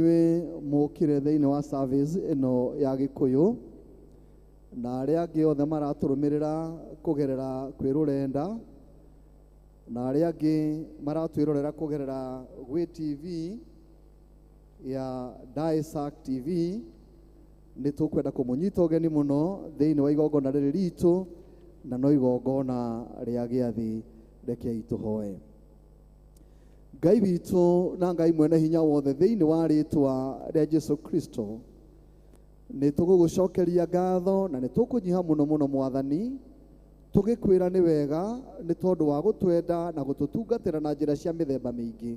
Inyuĩ mũkire thĩinĩ wa service ĩno ya Gĩkũyũ na arĩa angĩ othe maratũrũmĩrĩra kũgerera kwĩ rũrenda na arĩa angĩ maratwĩrorera kũgerera gwĩ TV ya Daisac TV, nĩ tũkwenda kũmũnyita ũgeni mũno thĩinĩ wa igongona rĩrĩ ritũ, na no igongona rĩa gĩathĩ. Rekei tũhoe. Ngai witũ na Ngai mwene hinya wothe, thĩinĩ wa rĩtwa rĩa Jesu Kristo nĩ tũgũgũcokeria ngatho na nĩ tũkũnyiha mũno mũno Mwathani, tũgĩkwĩra nĩ wega nĩ tondũ wa gũtwenda na gũtũtungatĩra na njĩra cia mĩthemba mĩingĩ,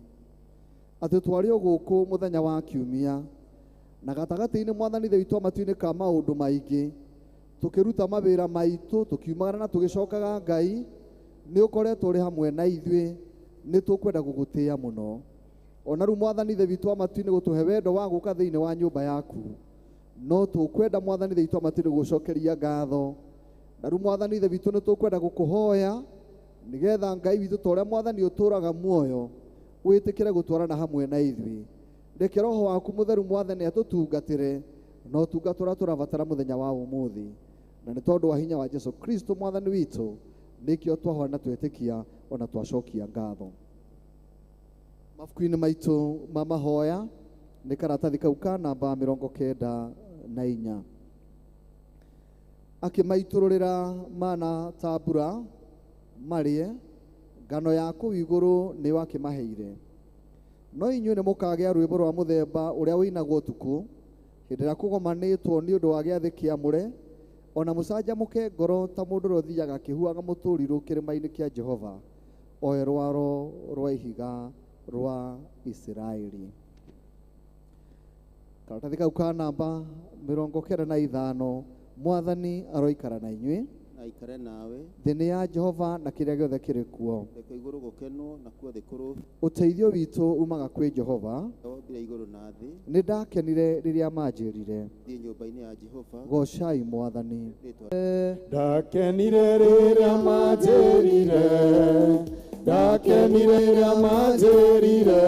atĩ twarĩ o gũkũ mũthenya wa kiumia na gatagatĩ-inĩ Mwathani Ithe witũ wa matu-inĩ ka maũndũ maingĩ, tũkĩruta mawĩra maitũ, tũkiumagara na tũgĩcokaga. Ngai nĩ ũkoretwo ũrĩ hamwe na ithuĩ, nĩ tũkwenda gũgũtĩĩa mũno. Ona rĩu Mwathani Ithe witũ wa matu-inĩ gũtũhe wendo wa gũka thĩinĩ wa nyũmba yaku, no tũkwenda Mwathani Ithe witũ wa matu-inĩ gũgũcokeria ngatho. Na rĩu Mwathani Ithe witũ nĩ tũkwenda gũkũhoya nĩgetha Ngai witũ, ta ũrĩa Mwathani ũtũũraga muoyo, wĩtĩkĩre gũtwarana hamwe na ithuĩ. Reke Roho waku Mũtheru Mwathani atũtungatĩre na ũtungata ũrĩa tũrabatara mũthenya wa ũmũthĩ, na nĩ tondũ wa hinya wa Jesu Kristo Mwathani witũ nĩkĩo twahoya na twetĩkia ona twacokia ngatho. Mabuku-inĩ maitũ ma mahoya nĩ karatathi kau ka namba 94. Akĩmaitũrũrĩra mana ta mbura marĩe, ngano ya kũu igũrũ nĩyo akĩmaheire. No inyuĩ nĩ mũkagĩa rwĩmbo rwa mũthemba ũrĩa ũinagwo ũtukũ, hĩndĩ ĩrĩa kũgomanĩtwo nĩ ũndũ wa gĩathĩ kĩamũre, ona mũcanjamũke ngoro ta mũndũ ũrĩa ũthiaga akĩhuhaga mũtũrirũ kĩrĩma-inĩ kĩa Jehova, o we rwaro rwa ihiga rwa Isiraeli. Karatathi kau ka namba 95. Mwathani aroikara na inyuĩ. Na aikare nawe. Thĩ nĩ ya Jehova na kĩrĩa gĩothe kĩrĩ kuo. Reke igũrũ gũkenwo nakuo thĩ kũrũ. Ũteithio witũ umaga kwĩ Jehova. Wombire igũrũ na thĩ. Nĩ ndakenire rĩrĩa manjĩrire, Thiĩ nyũmba-inĩ ya Jehova. Goocai Mwathani. Rĩĩtwa Ndakenire rĩrĩa manjĩrire, ndakenire rĩrĩa manjĩrire,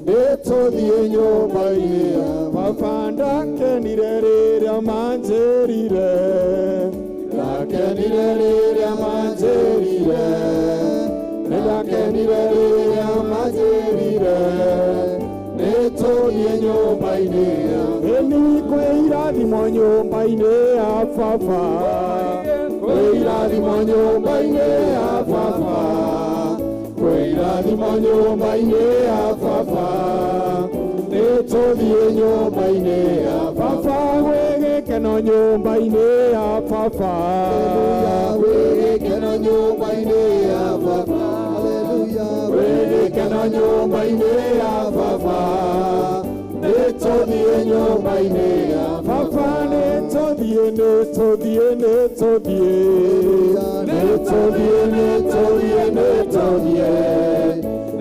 nĩtũthiĩ nyũmba-inĩ ya Baba. Ndakenire rĩrĩa manjĩrire, ndakenire rĩrĩa manjĩrire, nĩndakenire rĩrĩa manjĩrire, nĩtũthiĩ nyũmba-inĩ ya Ĩni kwĩ irathimo nyũmba-inĩ ya Baba, kwĩ irathimo nyũmba-inĩ ya Baba, kwĩ irathimo nyũmba-inĩ ya Baba, nĩtũthiĩ nyũmba-inĩ ya Baba. Gwĩ gĩkeno nyũmba-inĩ ya Baba, Gwĩ gĩkeno nyũmba-inĩ ya Baba. Haleluya. Gwĩ gĩkeno nyũmba-inĩ ya Baba, nĩtũthiĩ nyũmba-inĩ ya Baba. Nĩtũthiĩ, nĩtũthiĩ, nĩtũthiĩ, nĩtũthiĩ, nĩtũthiĩ, nĩtũthiĩ,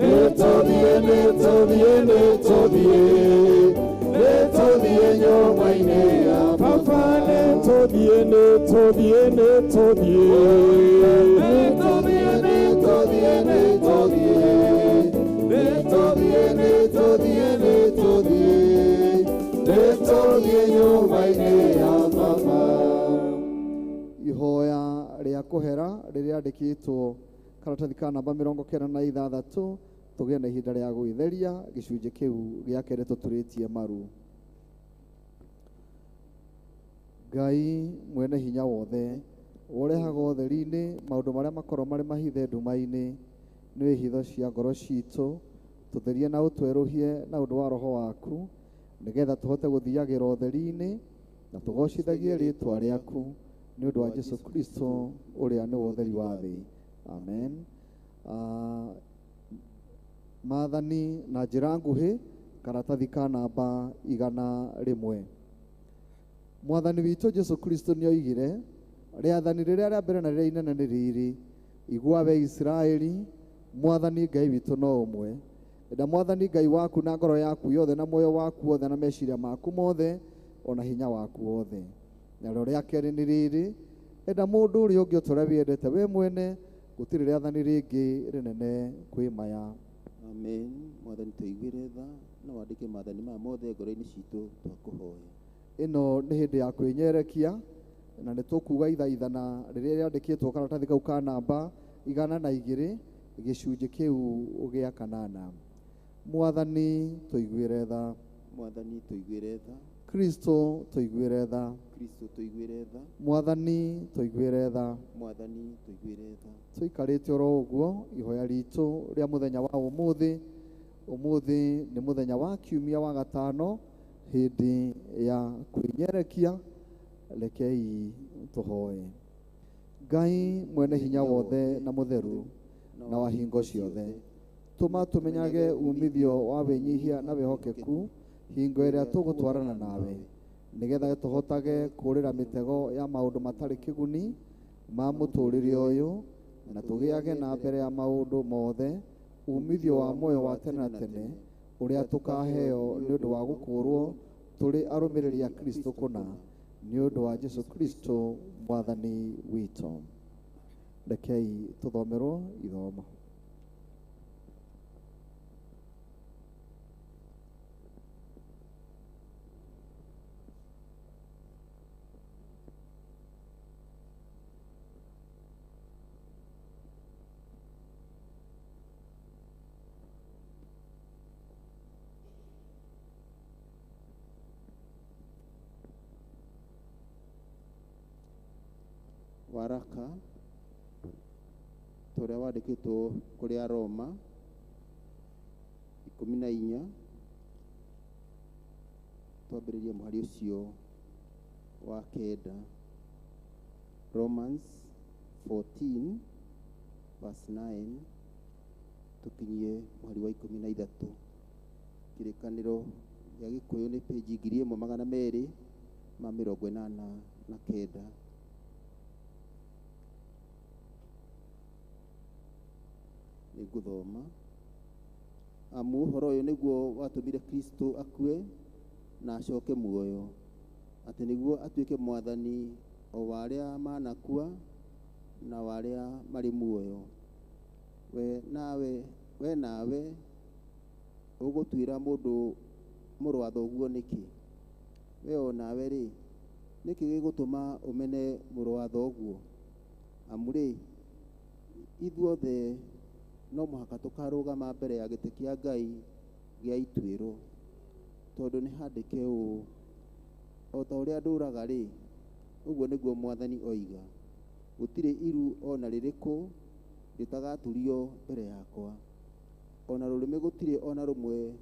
nĩtũthiĩ, nĩtũthiĩ, nĩtũthiĩ, nĩtũthiĩ nyũmba-inĩ ya Baba. Nĩtũthiĩ, nĩtũthiĩ, nĩtũthiĩ, Nĩtũthiĩ, nĩtũthiĩ, nĩtũthiĩ, nĩtũthiĩ, nĩtũthiĩ, nĩtũthiĩ, nĩtũthiĩ nyũmba-inĩ ya Baba. Ihoya rĩa kũhera rĩrĩa rĩandĩkĩtwo karatathi ka namba 96, tũgĩe na ihinda rĩa gwĩtheria gĩcunjĩ kĩu gĩa kerĩ tũturĩtie maru. Ngai mwene hinya wothe, ũrehaga ũtheri-inĩ maũndũ marĩa makorwo marĩ mahithe nduma-inĩ, nĩ hitho cia ngoro citũ, tũtherie na ũtwerũhie na ũndũ wa Roho waku, nĩgetha tũhote gũthiagĩra ũtheri-inĩ na tũgocithagie rĩtwa rĩaku nĩ ũndũ wa Jesu Kristo ũrĩa nĩwe ũtheri wa thĩ. Amen. Maathani na njĩra nguhĩ, karatathi ka namba 101. Mwathani witũ Jesu Kristo nĩ oigire, rĩathani rĩrĩa rĩa mbere na rĩrĩa inene nĩ rĩrĩ: igua we Isiraeli, Mwathani Ngai witũ no ũmwe. Enda Mwathani Ngai waku na ngoro yaku yothe na muoyo waku wothe na meciria maku mothe ona hinya waku wothe. Narĩo rĩa kerĩ nĩ rĩrĩ: enda mũndũ ũrĩa ũngĩ o ta ũrĩa wĩendete we mwene. Gũtirĩ rĩathani rĩngĩ rĩnene kwĩ maya. Amen. Mwathani tũiguĩre tha na wandĩke maathani maya mothe ngoro-inĩ citũ twakũhoya. Ĩno nĩ hĩndĩ ya kwĩnyerekia na nĩ tũkuga ithaithana rĩrĩa rĩandĩkĩtwo karatathi kau ka namba 102 gĩcunjĩ kĩu gĩa 8. Mwathani tũiguĩre tha. Mwathani tũiguĩre tha. Kristo tũiguĩre tha. Kristo tũiguĩre tha. Mwathani tũiguĩre tha. Mwathani tũiguĩre tha. Tũikarĩte oro ũguo ihoya ritũ rĩa mũthenya wa ũmũthĩ. Ũmũthĩ nĩ mũthenya wa kiumia wa gatano, hĩndĩ ya kwĩnyerekia. Rekei tũhoe. Ngai mwene hinya wothe na mũtheru na wa hingo ciothe, tũma tũmenyage umithio wa wĩnyihia na wĩhokeku hingo ĩrĩa tũgũtwarana nawe, nĩgetha tũhotage kũũrĩra mĩtego ya maũndũ matarĩ kĩguni ma mũtũũrĩre ũyũ, na tũgĩage na mbere ya maũndũ mothe umithio wa muoyo wa tene na tene ũrĩa tũkaheo nĩ ũndũ wa gũkũũrwo tũrĩ arũmĩrĩri a Kristo kũna, nĩ ũndũ wa Jesu Kristo mwathani witũ. Rekei tũthomerwo ithomo. Waraka tũrĩa wandĩkĩtwo kũrĩ Aroma 14, twambĩrĩrie mũhari ũcio wa 9. Romans 14 verse 9 tũkinyie mũhari wa 13. Kĩrĩkanĩro gĩa Gĩkũyũ nĩ page 1289. Nĩngũthoma. Amu ũhoro ũyũ nĩguo watũmire Kristo akue na acoke muoyo, atĩ nĩguo atuĩke mwathani o wa arĩa manakua na wa arĩa marĩ muoyo. We nawe ũgũtuĩra mũndũ mũrũ wa thoguo nĩkĩ? We o nawe rĩ, nĩkĩ gĩgũtũma ũmene mũrũ wa thoguo? Amu rĩ, ithuothe no mũhaka tũkarũgama mbere ya gĩtĩ kĩa Ngai gĩa ituĩro, tondũ nĩ handĩke ũũ, o ta ũrĩa ndũraga rĩ, ũguo nĩguo Mwathani oiga, gũtirĩ iru o na rĩrĩkũ rĩtagaturio mbere yakwa, o na rũrĩmĩ gũtirĩ o na rũmwe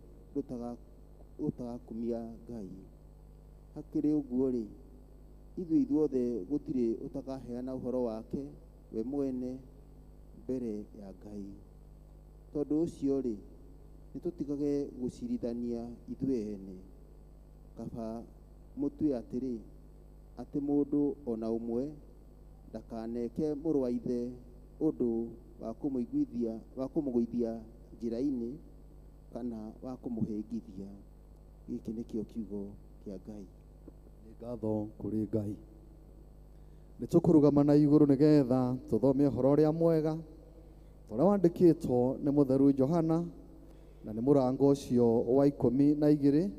rũtagakumia Ngai. Hakĩrĩ ũguo rĩ, ithuĩ ithuothe gũtirĩ ũtakaheana ũhoro wake we mwene mbere ya Ngai. Tondũ ũcio rĩ, nĩtũtigage gũcirithania ithuĩ ene. Kaba mũtue atĩrĩ, atĩ mũndũ o na ũmwe ndakaneke mũrũ wa ithe ũndũ wa kũmũgũithia njĩra-inĩ kana wa kũmũhĩngithia. Gĩkĩ nĩkĩo kiugo kĩa Ngai. Nĩ ngatho kũrĩ Ngai. Nĩ tũkũrũgama na igũrũ nĩgetha tũthome ũhoro ũrĩa mwega ũrĩa wandĩkĩtwo nĩ mũtheru Johana, na nĩ mũrango ũcio wa 12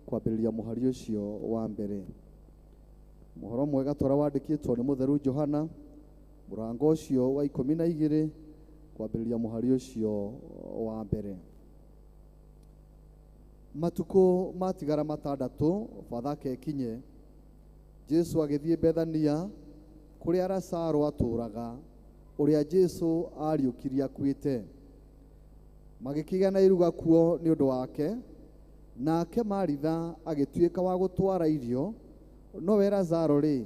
kwambĩrĩria mũhari ũcio wa mbere. Mũhoro mwega ũrĩa wandĩkĩtwo nĩ mũtheru Johana, mũrango ũcio wa 12 kwambĩrĩria mũhari ũcio wa mbere. Matukũ matigara 6 Bathaka ĩkinye, Jesu agĩthiĩ Bethania kũrĩa Lazaro atũũraga, ũrĩa Jesu ariũkirie akuĩte. Magĩkĩgĩa na iruga kuo nĩ ũndũ wake, nake Maritha agĩtuĩka wa gũtwara irio, nowe Lazaro rĩ,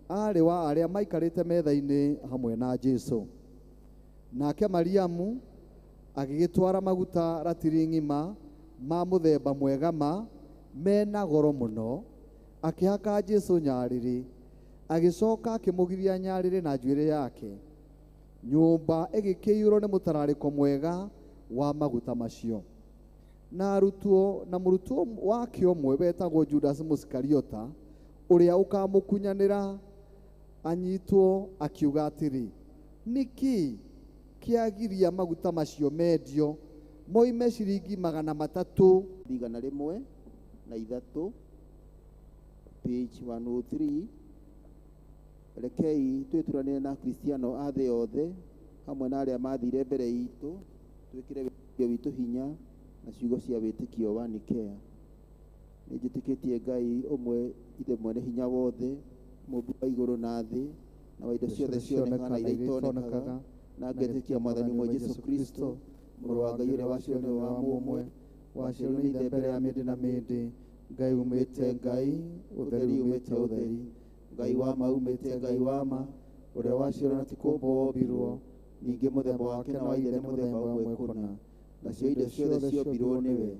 aarĩ wa arĩa maikarĩte metha-inĩ hamwe na Jesu. Nake Mariamu agĩgĩtwara maguta ratiri ng'ima ma mũthemba mwega ma mena goro mũno, akĩhaka Jesu nyarĩrĩ, agĩcoka akĩmũgiria nyarĩrĩ na njuĩrĩ yake. Nyũmba ĩgĩkĩiyũrwo nĩ mũtararĩko mwega wa maguta macio. Na arutwo na mũrutwo wake ũmwe wetagwo Judas Mũisikariota, ũrĩa ũkamũkunyanĩra anyitwo, akiuga atĩrĩ, nĩkĩ kĩagiria maguta macio mendio Moime ciringi 300. 103 page 103. Rekei twĩturanĩre na Kristiano a thĩ yothe hamwe na arĩa mathire mbere itũ, twĩkĩre wĩtĩkio witũ hinya na ciugo cia wĩtĩkio wa Nikea. Nĩnjĩtĩkĩtie Ngai ũmwe, Ithe mwene hinya wothe, mũmbi wa igũrũ na thĩ, na wa indo ciothe cionekaga na iria itonekaga, na ngetĩkia Mwathani ũmwe Jesũ Kristo, Mũrũ wa Ngai ũrĩa waciarirwo nĩ wa mũmwe, waciarirwo nĩ Ithe mbere ya mĩndĩ na mĩndĩ, Ngai umĩte Ngai, ũtheri umĩte ũtheri, Ngai wa ma umĩte Ngai wa ma, ũrĩa waciarirwo na ti kũũmbwo wombirwo, ningĩ mũthemba wake na wa Ithe nĩ mũthemba ũmwe kũna, nacio indo ciothe ciombirwo nĩwe,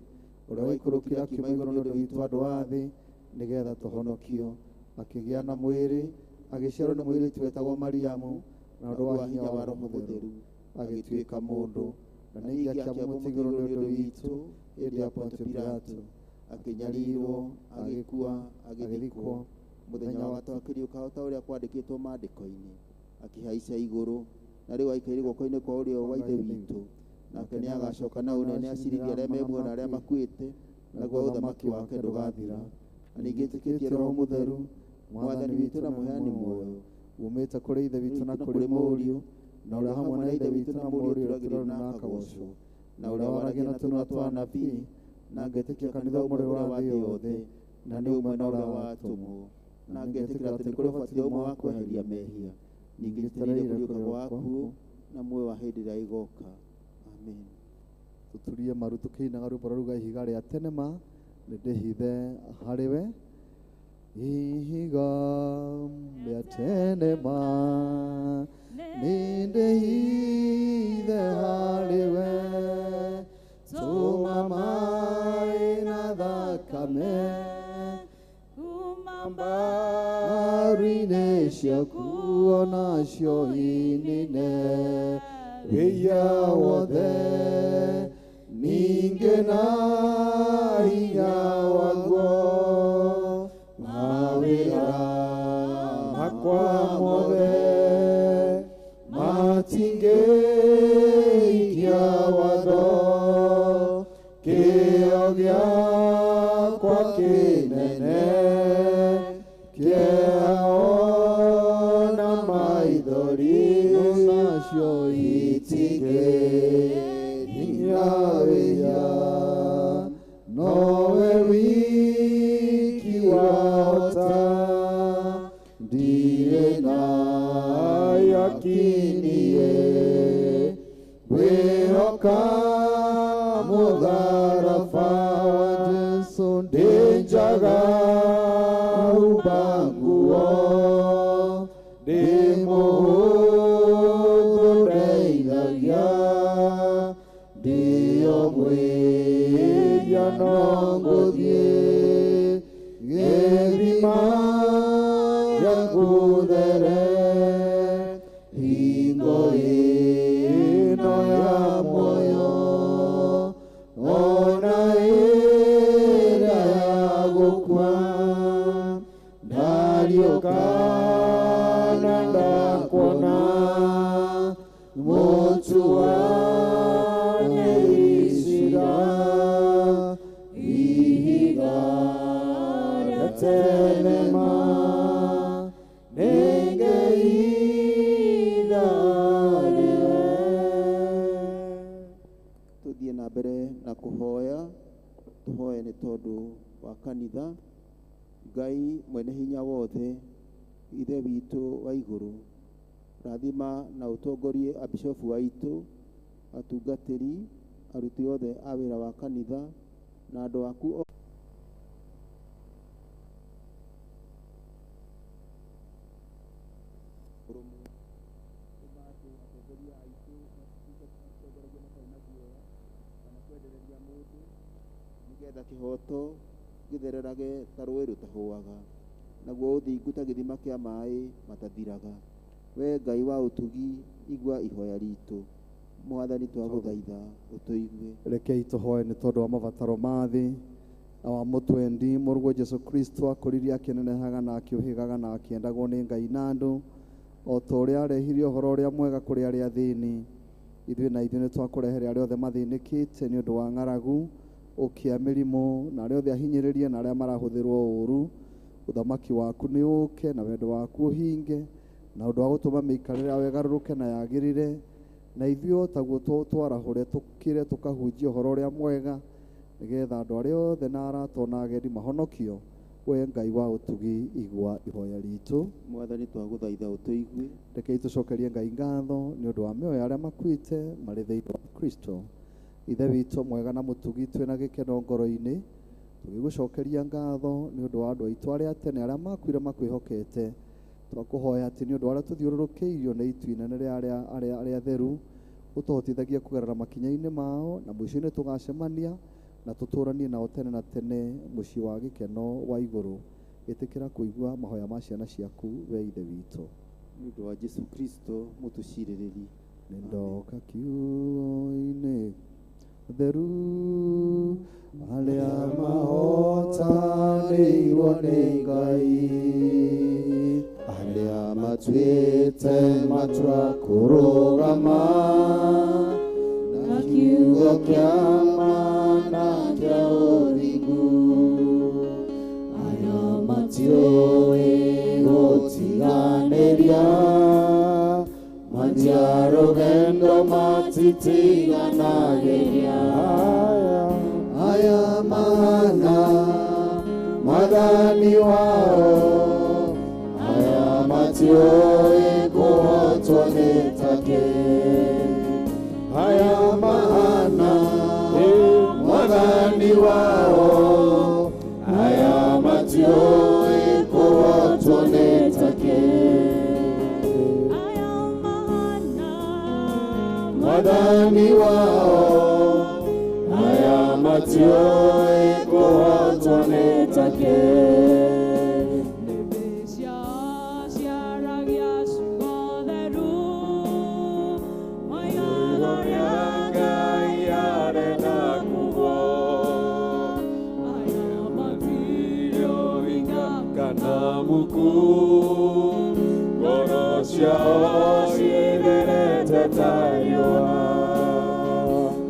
ũrĩa waikũrũkire akiuma igũrũ nĩ ũndũ witũ andũ a thĩ, nĩgetha tũhonokio, akĩgĩa na mwĩrĩ, agĩciarwo nĩ mũirĩtu wetagwo Mariamu, na ũndũ wa hinya wa Roho Mũtheru, agĩtuĩka mũndũ, na ningĩ akĩambwo mũtĩ igũrũ nĩ ũndũ witũ hĩndĩ ya Pontio Pilato, akĩnyariirwo, agĩkua, agĩthikwo, mũthenya wa gatatũ akĩriũka o ta ũrĩa kwandĩkĩtwo maandĩko-inĩ, akĩhaica igũrũ, na rĩu aikaire guoko-inĩ kwa ũrĩo wa Ithe witũ, nake nĩagacoka na ũnene acirithie arĩa me muoyo na arĩa makuĩte, naguo ũthamaki wake ndũgathira. Na ningĩ njĩtĩkĩtie Roho Mũtheru, Mwathani witũ na mũheani muoyo, umĩte kũrĩ Ithe witũ na kũrĩ Mũriũ, na ũrĩa hamwe na Ithe witũ na Mũriũ ũragĩrĩrio na akagocwo, na ũrĩa waragia na tũnua twa anabii, na ngetĩkia kanitha ũmwe wa thĩ yothe, na nĩ ũmwe na ũrĩa wa atũmwo, na ngetĩkĩra atĩ nĩ kũrĩ ũbatithio ũmwe wa kweheria mehia, ningĩ njetereire kũriũka gwa akuũ na muoyo wa hĩndĩ ĩrĩa ĩgooka. Amen. Tũturie maru tũkĩinaga rwĩmbo rũruga ihiga rĩa tene ma nĩndĩhithe harĩ we, ihiga rĩa tene ma nĩndĩhithe harĩ we, tũma maĩ na thakame mbaru-inĩ ciaku onacio inine wĩya wothe, ningĩ na hinya waguo mawĩra makwa mothe matingĩikia watho, kĩo gĩakwa kĩnene kĩeha ona maithori nacio itingĩhinya wĩhia, nowe wiki wahota, ndirĩ na yakiniĩ ngwĩhoka mũtharaba wa Jesũ, ndĩ njaga humba nguo, ndĩ mũhũthũ ndeithagia, ndĩo mwĩhia no ngũthiĩ gĩthima gĩaku there, hingo ĩno ya muoyo ona ĩrĩa ya gũkua, ndariũka na ndakuona, mũtuanĩri ciira, ihiga rĩa tene ma nĩngĩhitha harĩ we. Tũthiĩ na mbere na kũhoya, tũhoye nĩ tondũ wa kanitha. Ngai mwene hinya wothe, Ithe witũ wa igũrũ, rathima na ũtongorie abishofu aitũ, atungatĩri, aruti othe a wĩra wa kanitha, na andũ aku nĩgetha kĩhoto gĩthererage ta rũĩ rũtahũaga, naguo ũthingu ta gĩthima kĩa maĩ matathiraga. We Ngai wa ũtugi, igua ihoya ritũ. Mwathani twagũthaitha ũtũigue. Rekei tũhoe nĩ tondũ wa mabataro ma thĩ na wa mũtwendi. Mũrũguo Jesũ Kristo akũririe akĩnenehaga na akĩũhĩgaga na akĩendagwo nĩ Ngai na andũ, o ta ũrĩa arehirie ũhoro ũrĩa mwega kũrĩ arĩa athĩni. Ithuĩ na ithuĩ nĩ twakũrehere arĩa othe mathĩnĩkĩte nĩ ũndũ wa ng'aragu, ũkĩa mĩrimũ, na arĩa othe ahinyĩrĩrie na arĩa marahũthĩrwo ũũru. Ũthamaki waku nĩ ũũke na wendo waku ũhinge, na ũndũ wa gũtũma mĩikarĩre yao ĩgarũrũke na yagĩrĩre, na ithuĩ o taguo twarahũre tũkĩre tũkahunjia ũhoro ũrĩa mwega, nĩgetha andũ arĩa othe na arata ona ageni mahonokio. We Ngai wa ũtugi, igua ihoya ritũ. Mwathani twagũthaitha ũtũigue. Rekei tũcokerie Ngai ngatho nĩ ũndũ wa mĩoyo ya arĩa makuĩte marĩ thĩinĩ wa Kristo. Ithe witũ mwega na mũtugi, twĩna gĩkeno ngoro-inĩ tũgĩgũcokeria ngatho nĩ ũndũ wa andũ aitũ arĩa tene arĩa makuire makwĩhokete. Twakũhoya atĩ nĩ ũndũ wa arĩa tũthiũrũrũkĩirio nĩ itu inene rĩa arĩa atheru, ũtũhotithagie kũgerera makinya-inĩ mao, na mũico-inĩ tũgacemania na tũtũranie nao tene na tene mũciĩ wa gĩkeno wa igũrũ. Ĩtĩkĩra kũigua mahoya ma ciana ciaku, we Ithe witũ. Nĩ ũndũ wa Jesu Kristo mũtũcirĩrĩri. Nĩndoka kiugo-inĩ theru, arĩa mahotanĩirwo nĩ Ngai, arĩa matuĩte matua kũrũgama na kiugo kĩa ma na kĩa ũthingu, arĩa matiũĩ gũtiganĩria, manjia rũgendo matitiganagĩria. Aya mana mwathani wao, aya matiũĩ kũhotwo nĩ take. Aya mahana mwathani wao, aya matiũĩ kũhotwo nĩ take. Aya mahana mwathani wao, aya matiũĩ kũhotwo nĩ take.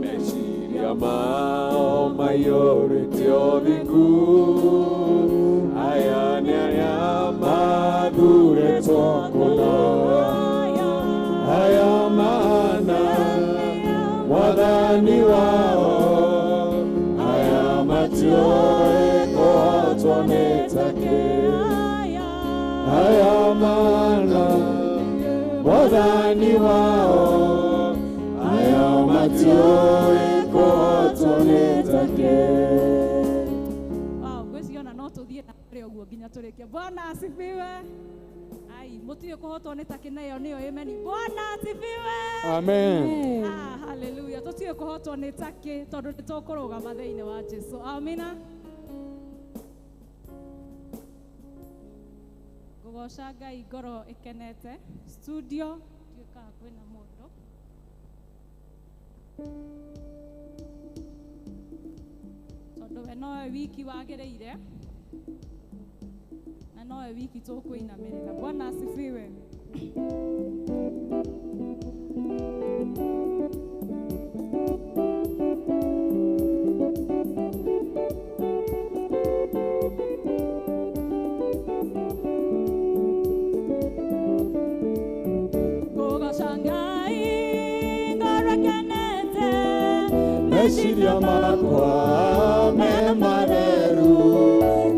Meciria mao maiyũrĩte ũthingu, aya nĩ arĩa mathurĩtwo kũna. Aya mahana mwathani wao, aya matiũĩ kũhotwo nĩ take. Aya mahana mwathani wao, aya matiũĩ kũhotwo nĩ take. Wow, ngwĩciria ona no tũthiĩ na mbere ũguo nginya tũrĩkie. Bwana asifiwe. Ai, mũtiũĩ kũhotwo nĩ takĩ na ĩyo nĩyo ĩmeni. Bwana asifiwe. Amen. Ah, haleluya. Tũtiũĩ kũhotwo nĩ takĩ tondũ nĩ tũkũrũgama thĩinĩ wa Jesu. Amina. Ngũgoca Ngai ngoro ĩkenete. Studio ndiũĩ kana kwĩna mũndũ. Tondũ we nowe wiki wagĩrĩire na nowe wiki tũkũinamĩrĩra. Bwana asifiwe. Ngũgoca Ngai ngoro ĩkenete, Meciria makwa me matheru,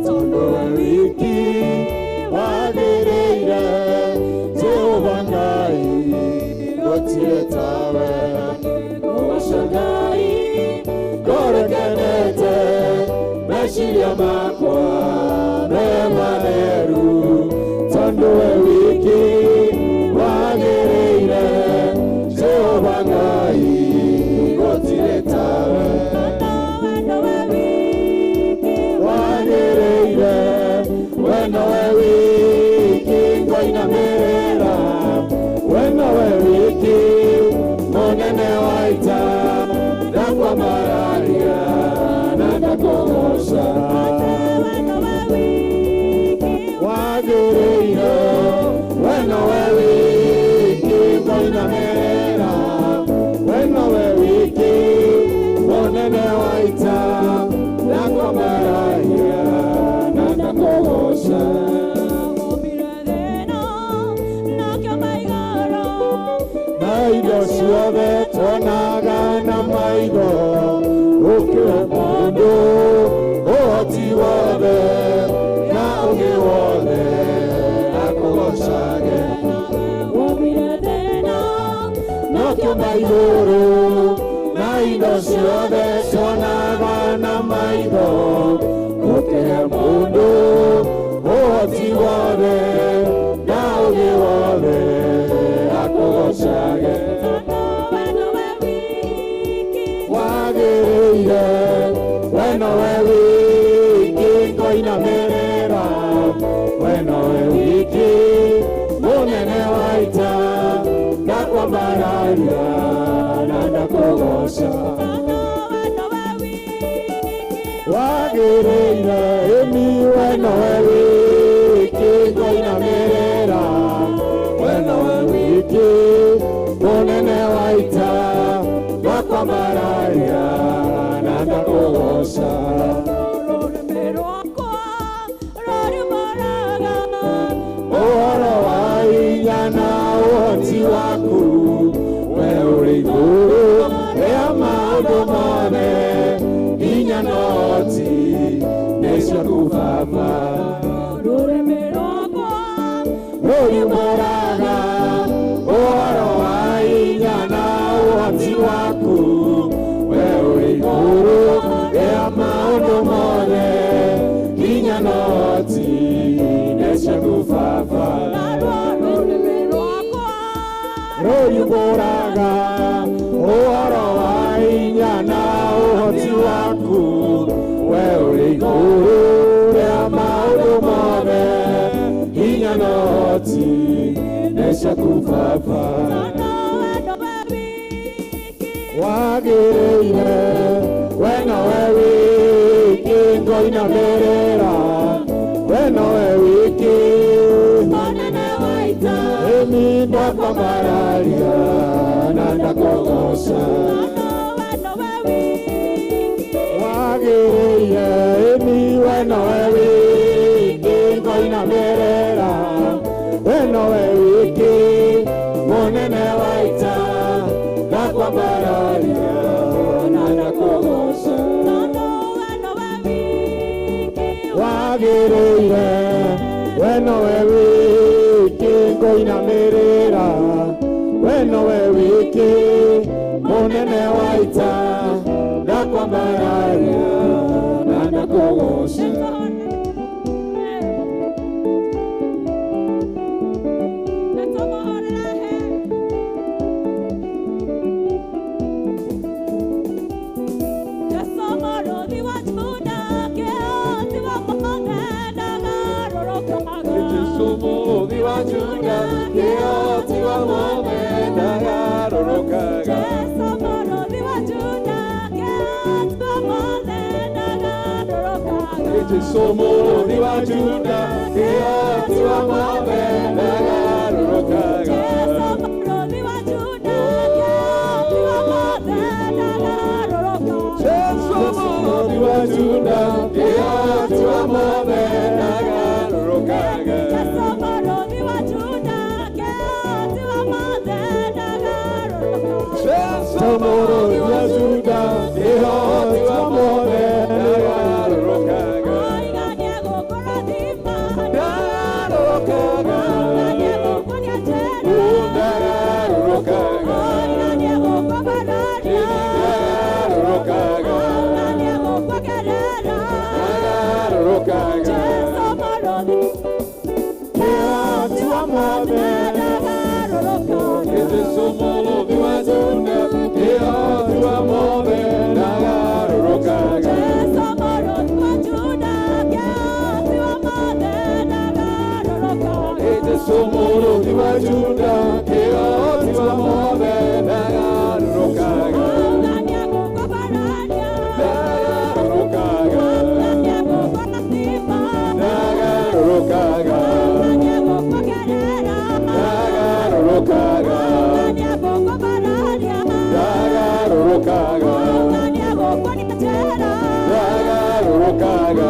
tondũ we wiki wagĩrĩire. Jehova Ngai gũtirĩ tawe. Ngũgoca Ngai ngoro ĩkenete, meciria makwa me matheru, tondũ we wiki wagĩrĩire. Jehova Ngai gũtirĩ tawe. Nowe wiki ndakũgoca. Na indo ciothe tuonaga na maitho, ũkĩhe mũndũ ũhoti wothe na ũgĩ wothe akũgocage. Nakĩũmba igũrũ na indo ciothe tuonaga na maitho, ũkĩhe mũndũ ũhoti wothe na ũgĩ wothe akũgocage. Wagĩrĩire we nowe wiki ngũinamĩrĩra, we nowe wiki mũnene wa ita, ndakwambararia na ndakũgoca. Wagĩrĩire ĩmi we nowe wiki ngũinamĩrĩra, we nowe wiki mũnene wa ita, ndakwambararia na ndakũgoca. Ũhoro wa hinya na ũhoti waku, we ũrĩ igũrũ rĩa maũndũ mothe, hinya na ũhoti nĩ ciaku Baba. Rũriũmũraga ũhoro wa hinya na ũhoti waku, we ũrĩ igũrũ rĩa maũndũ mothe, hinya na ũhoti nĩ ciaku Baba. Rũriũmũraga ũhoro wa hinya na ũhoti waku, we ũrĩ igũrũ rĩa maũndũ mothe, hinya na ũhoti nĩ ciaku Baba. Wagĩrĩire we nowe wiki ngũinamĩrĩra, we nowe wiki ĩmi ndakwambararia na ndakũgoca. Wagĩrĩire ĩmi we nowe wiki ngũinamĩrĩra, we nowe wiki mũnene wa ita, ndakwambararia na ndakũgoca. Wagĩrĩire we nowe wiki ngũinamĩrĩra, we nowe wiki mũnene wa ita, ndakwambararia na ndakũgoca. Mũrũthi wa Juda kĩhoti wa mothe ndagarũrũkaga. Jesũ mũrũthi wa Juda kĩhoti wa mothe ndagarũrũkaga. Jesũ mũrũthi wa Juda kĩhoti wa mothe ndagarũrũkaga. Mũrũthi wa Juda kĩhoti wa mothe ndagarũrũkaga. Ndagarũrũkaga. Ndagarũrũkaga. Ndagarũrũkaga. Ndagarũrũkaga. Ndagarũrũkaga.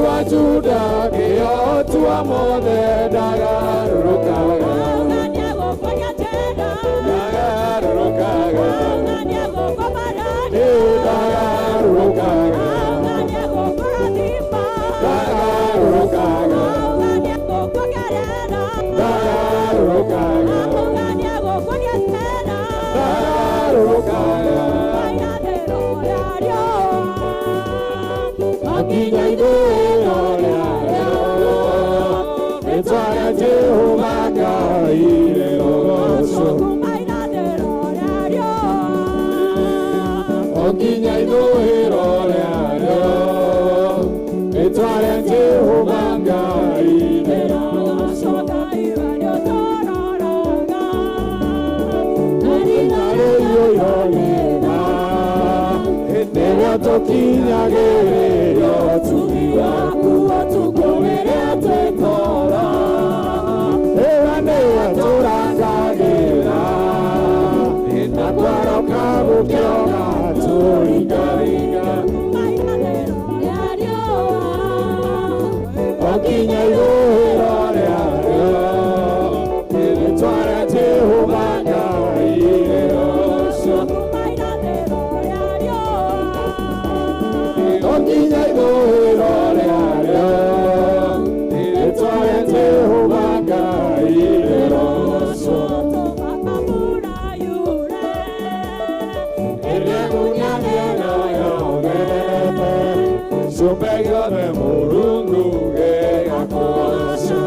wa Juda kĩotua mothe ndagarũrũkaga ndagarũrũkaga ndagarũrũkaga ndagarũrũkaga ndagarũrũkaga ndagarũrũkaga nginya ithũĩro rĩarĩo rĩĩtwa rĩa Jehova Ngai rĩrogoocwo o nginya ithũĩro rĩarĩo rĩĩtwa rĩa Jehova Ngai rĩrogoocwo nĩrĩo tũkinyagĩrĩrio ũtugi waku ũtukũ rĩrĩa twĩ toro ĩwe nĩwe tũrangagĩra na twaroka gũkĩona tũringaringa o nginya ithũĩro rĩarĩo rĩĩtwa rĩa Jehova Ngai rĩrogoocwo o nginya ithũĩro rĩarĩo rĩĩtwa rĩa Jehova Ngai rĩrogoocwo ĩrĩa ĩmunyanĩro yothe ciũmbe gĩothe Mũrungu gĩgakũgooca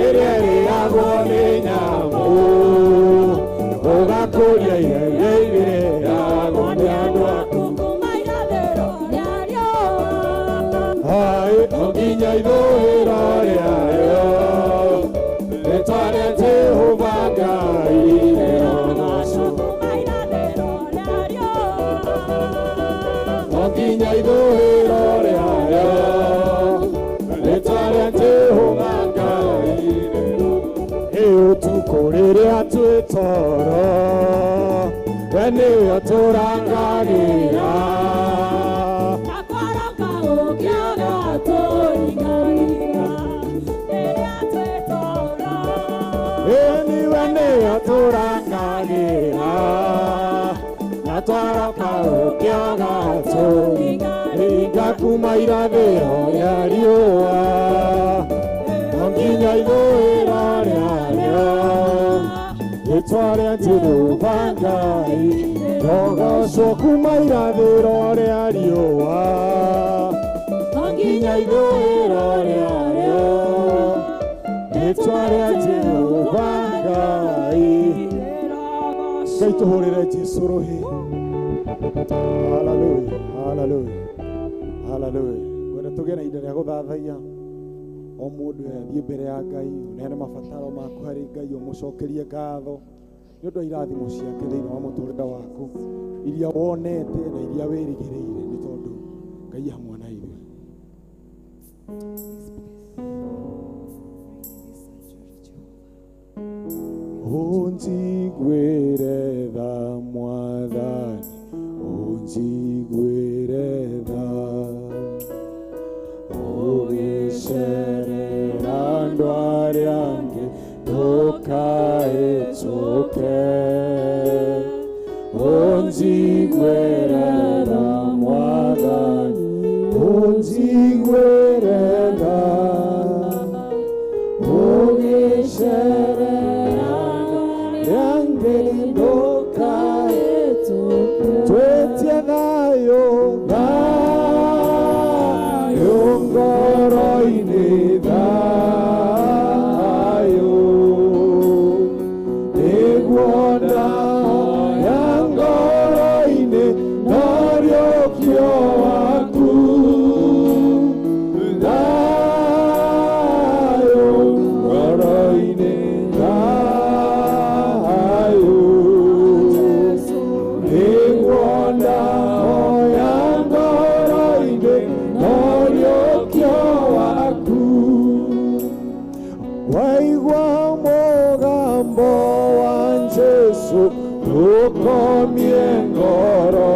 ĩrĩa ĩrĩagwo nĩ nyamũ ũgakũria irio irĩagwo nĩ andũ aku o nginya ithũĩro rĩarĩo rĩĩtwa rĩa Jehova Ngai rĩrogoocwo o nginya ithũĩro rĩarĩo rĩĩtwa rĩa Jehova Ngai rĩrogoocwo ũtukũ rĩrĩa twĩ toro we nĩwe ũtũrangagĩra we nĩwe ũtũrangagĩra na twaroka ũkĩaga tũringa kuma irathĩro rĩa riũa o nginya ithũĩro rĩarĩo rĩĩtwa rĩa Jehova Ngai rĩrogoocwo kuma irathĩro rĩa riũa o nginya ithũĩro rĩarĩo rĩĩtwa rĩa Jehova Ngai. Ngai tũhũrĩre Jesũ rũhĩ. Hallelujah, hallelujah, hallelujah. Ngwenda tũgĩe na ihinda rĩa gũthathaiya o mũndũ athiĩ mbere ya Ngai ũneane mabataro maku harĩ Ngai ũmũcokerie ngatho nĩ ũndũ wa irathimo ciake thĩinĩ wa mũtũrĩre waku iria wonete na iria wĩrĩgĩrĩire nĩ tondũ Ngai hamwe na ithuĩ. Unjiguĩre tha Mwathani, unjiguĩre tha ũgĩcerera andũ arĩa angĩ ndũkaĩtũke. Unjiguĩre tha Mwathani, unjiguĩre tha ũgĩcerera andũ arĩa angĩ ndũkaĩtũke. Twĩtie thayũ, thayũ ngoro-inĩ, thayũ nĩguo ndahoya ngoro-inĩ ndariũkio waku. Thayũ ngoro-inĩ, thayũ nĩguo ndahoya ngoro-inĩ ndariũkio waku. Waigua mũgambo wa Jesũ ndũkomie ngoro.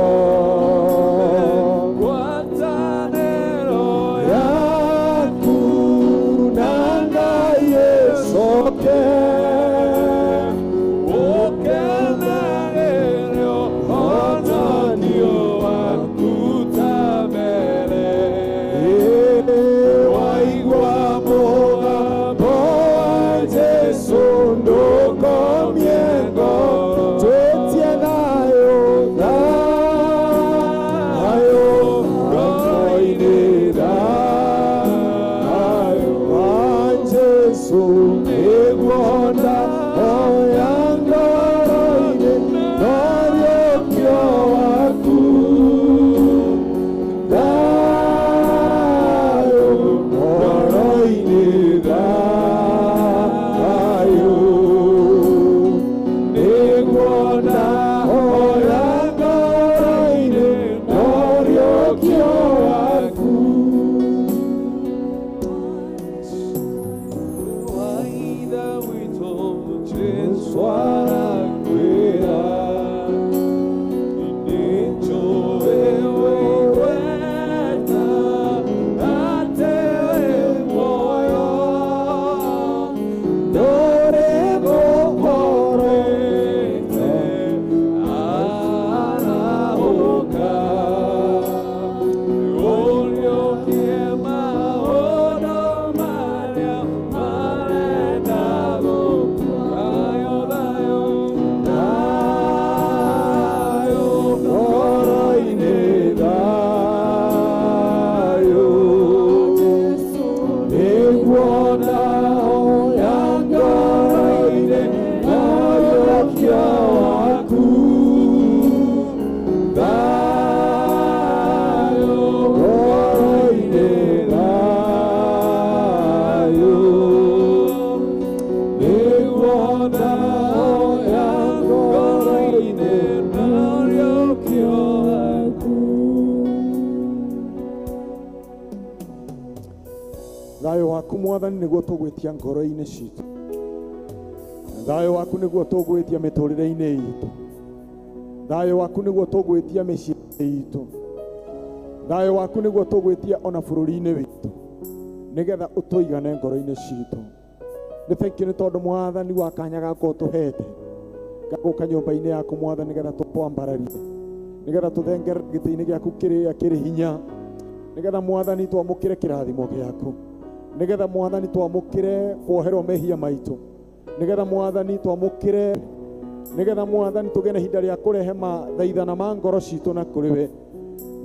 Waku mwathani nĩguo tũgwĩtia ngoro-inĩ citũ. Thayũ waku nĩguo tũgwĩtia mĩtũrĩre-inĩ itũ. Thayũ waku nĩguo tũgwĩtia mĩciĩ itũ. Thayũ waku nĩguo tũgwĩtia ona bũrũri-inĩ witũ. Nĩgetha ũtũigane ngoro-inĩ citũ. Nĩ thengiũ nĩ tondũ mwathani wa kanya gaka ũtũhete. Gagũka nyũmba-inĩ yaku mwathani nĩgetha tũkwambararie. Nĩgetha tũthengere gĩtĩ-inĩ gĩaku kĩrĩa kĩrĩ hinya. Nĩgetha mwathani twamũkĩre kĩrathimo gĩaku. Nĩgetha mwathani twamũkĩre kuoherwo mehia maitũ. Nĩgetha mwathani twamũkĩre, nĩgetha mwathani tũgĩe na ihinda rĩa kũrehe mathaithana ma ngoro citũ na kũrĩ we.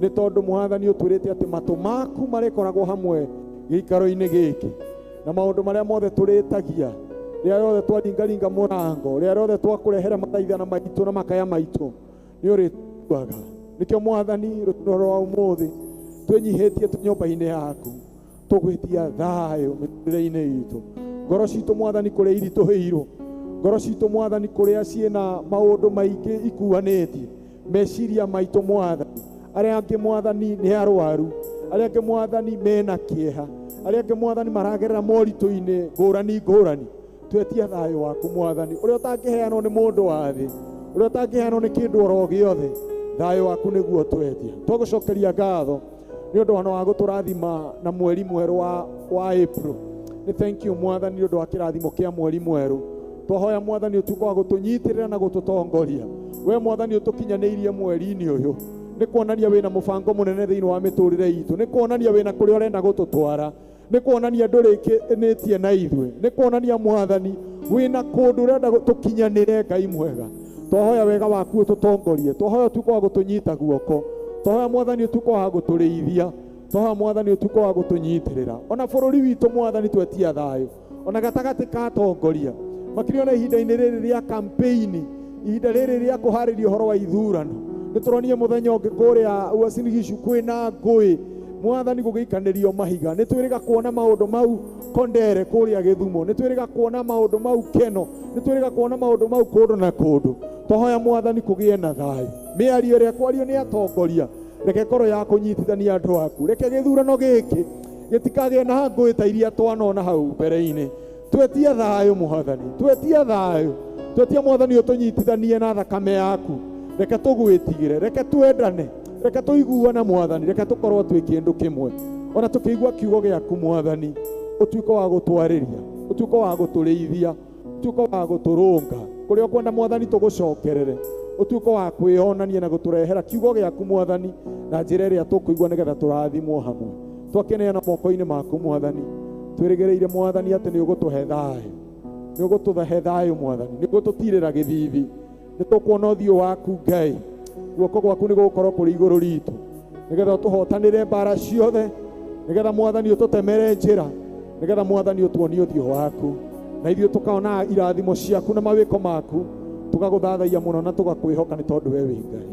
Nĩ tondũ mwathani ũtwĩrĩte atĩ matũ maku marĩkoragwo hamwe gĩikaro-inĩ gĩkĩ. Na maũndũ marĩa mothe tũrĩtagia, rĩrĩa rĩothe twaringaringa mũrango, rĩrĩa rĩothe twakũrehera mathaithana maitũ na makaya maitũ, nĩ ũrĩtuaga. Nĩkĩo mwathani rũtũro rwa ũmũthĩ twĩnyihĩtie tũ nyũmba-inĩ yaku, tũgwĩtia thayũ mĩtũrĩre-inĩ itũ. Ngoro citũ mwathani kũrĩa iritũhĩirwo, ngoro citũ mwathani kũrĩa ciĩna maũndũ maingĩ ikuanĩtie, meciria maitũ mwathani, arĩa angĩ mwathani nĩ arwaru, arĩa angĩ mwathani mena kĩeha, arĩa angĩ mwathani maragerera moritũ-inĩ ngũrani ngũrani. Twetia thayũ waku mwathani, ũrĩa ũtangĩheanwo nĩ mũndũ wa thĩ, ũrĩa ũtangĩheanwo nĩ kĩndũ oro gĩothe, thayũ waku nĩguo twetia. Twagũcokeria ngatho nĩ ũndũ wa gũtũrathima na mweri mwerũ wa April. Nĩ thank you mwathani nĩ ũndũ wa kĩrathimo kĩa mweri mwerũ. Twahoya mwathani ũtuĩke wa gũtũnyitĩrĩra na gũtũtongoria. We mwathani ũtũkinyanĩirie mweri-inĩ ũyũ. Nĩ kuonania wĩna mũbango mũnene thĩinĩ wa mĩtũrĩre itũ. Nĩ kuonania wĩna kũrĩa ũrenda gũtũtwara. Nĩ kuonania ndũrĩkĩtie na ithuĩ. Nĩ kuonania mwathani wĩna kũndũ ũrenda tũkinyanĩre Ngai mwega. Twahoya wega waku ũtũtongorie. Twahoya ũtuĩke wa gũtũnyita guoko. Twahoya mwathani ũtuĩke wa gũtũrĩithia. Twahoya mwathani ũtuĩke wa gũtũnyitĩrĩra. Ona bũrũri witũ mwathani twetia thayũ. Ona gatagatĩ ka atongoria. Makĩria ona ihinda-inĩ rĩrĩ rĩa kampeini, ihinda rĩrĩ rĩa kũharĩria ũhoro wa ithurano. Nĩ tũronire mũthenya ũngĩ kũrĩa Uasin Gishu kwĩna ngũĩ, mwathani gũgĩikanĩrio mahiga. Nĩ twĩrĩga kuona maũndũ mau Kondere kũrĩa Gĩthumo. Nĩ twĩrĩga kuona maũndũ mau Keno. Nĩ twĩrĩga kuona maũndũ mau kũndũ na kũndũ. Twahoya mwathani kũgĩe na thayũ. Mĩario ĩrĩa kwario nĩ atongoria, reke korwo ya kũnyitithania andũ aku. Reke gĩthurano gĩkĩ gĩtikagĩe na ngũĩ ta iria twanona hau mbere-inĩ. Twetia thayũ mwathani, twetia thayũ, twetia mwathani ũtũnyitithanie na thakame yaku. Reke tũgwĩtigĩre, reke twendane, reke tũiguane mwathani, reke tũkorwo twĩ kĩndũ kĩmwe. Ona tũkĩigua kiugo gĩaku mwathani, ũtuĩke wa gũtwarĩria, ũtuĩke wa gũtũrĩithia, ũtuĩke wa gũtũrũnga. Kũrĩa ũkwenda mwathani tũgũcokerere, ũtuĩke wa kwĩonania na gũtũrehera kiugo gĩaku mwathani na njĩra ĩrĩa tũkũigua nĩgetha tũrathimwo hamwe. Twakĩneana moko-inĩ maku mwathani, twĩrĩgĩrĩire mwathani atĩ nĩ ũgũtũhe thayũ, nĩ ũgũtũhe thayũ mwathani, nĩ ũgũtũtirĩra gĩthithi. Nĩ tũkuona ũthiũ waku Ngai, guoko gwaku nĩ gũgũkorwo kũrĩ igũrũ ritũ, nĩgetha ũtũhotanĩre mbara ciothe, nĩgetha mwathani ũtũtemere njĩra, nĩgetha mwathani ũtuonie ũthiũ waku, na ithuĩ tũkaona irathimo ciaku na mawĩko maku, tũgagũthathaiya mũno na tũgakwĩhoka nĩ tondũ we wĩ Ngai.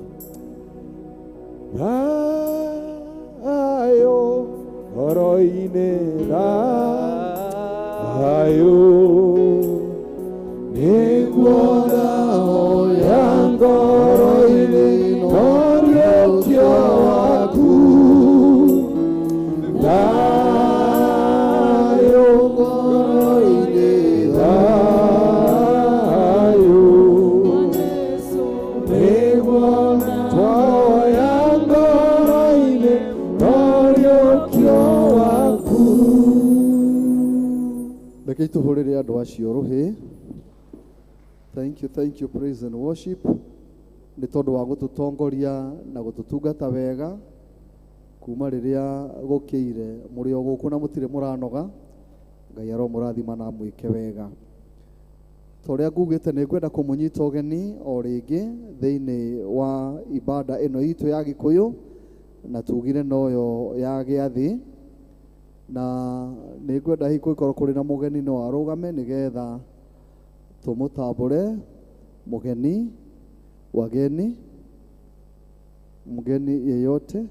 Thayũ ngoro-inĩ, thayũ nĩguo ndahoya ngoro-inĩ, ũriũkio waku. Thayũ ngoro-inĩ, thayũ nĩguo twahoya ngoro-inĩ, ũriũkio waku. Reke tũhũrĩre andũ acio rũhĩ. Thank you, praise and worship. Nĩ tondũ wa gũtũtongoria na gũtũtungata wega kuma rĩrĩa gũkĩire. Mũrĩ o gũkũ na mũtirĩ mũranoga. Ngai aromũrathima na amwĩke wega. Ta ũrĩa ngugĩte nĩ ngwenda kũmũnyita ũgeni o rĩngĩ thĩinĩ wa ibada ĩno itũ ya Gĩkũyũ, na tugire noyo ya gĩathĩ. Na nĩ ngwenda hihi kũngĩkorwo kũrĩ na mũgeni no arũgame nĩgetha tũmũtambũre. Mũgeni, wageni, mgeni yeyote.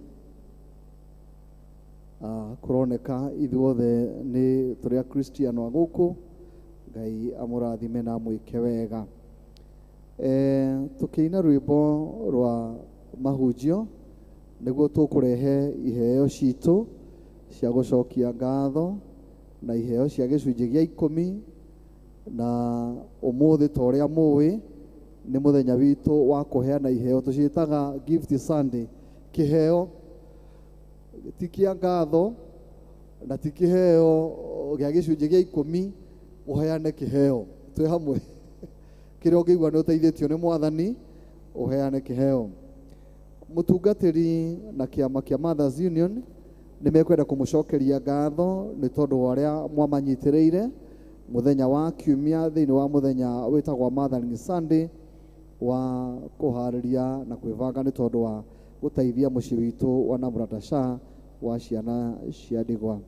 Kũroneka ithuothe nĩ tũrĩ Akristiano a gũkũ. Ngai amũrathime na amwĩke wega. Tũkĩina rwĩmbo rwa mahunjio nĩguo tũkũrehe iheo citũ cia gũcokia ngatho na iheo cia gĩcunjĩ gĩa 10 na ũmũthĩ ta ũrĩa mũĩ nĩ mũthenya witũ wa kũheana iheo tũciĩtaga Gift Sunday. Kĩheo ti kĩa ngatho na ti kĩheo gĩa gĩcunjĩ gĩa 10 ũheane kĩheo twĩ hamwe kĩrĩa ũngĩigua nĩ ũteithĩtio nĩ mwathani ũheane kĩheo. Mũtungatĩri na kĩama kĩa Mothers Union nĩ mekwenda kũmũcokeria ngatho nĩ tondũ wa ũrĩa mwamanyitĩrĩire mũthenya wa kiumia thĩinĩ wa mũthenya wĩtagwo Mothering Sunday wa kũharĩria na kwĩbanga nĩ tondũ wa gũteithia mũciĩ witũ wa Namrata wa ciana cia ndigwa.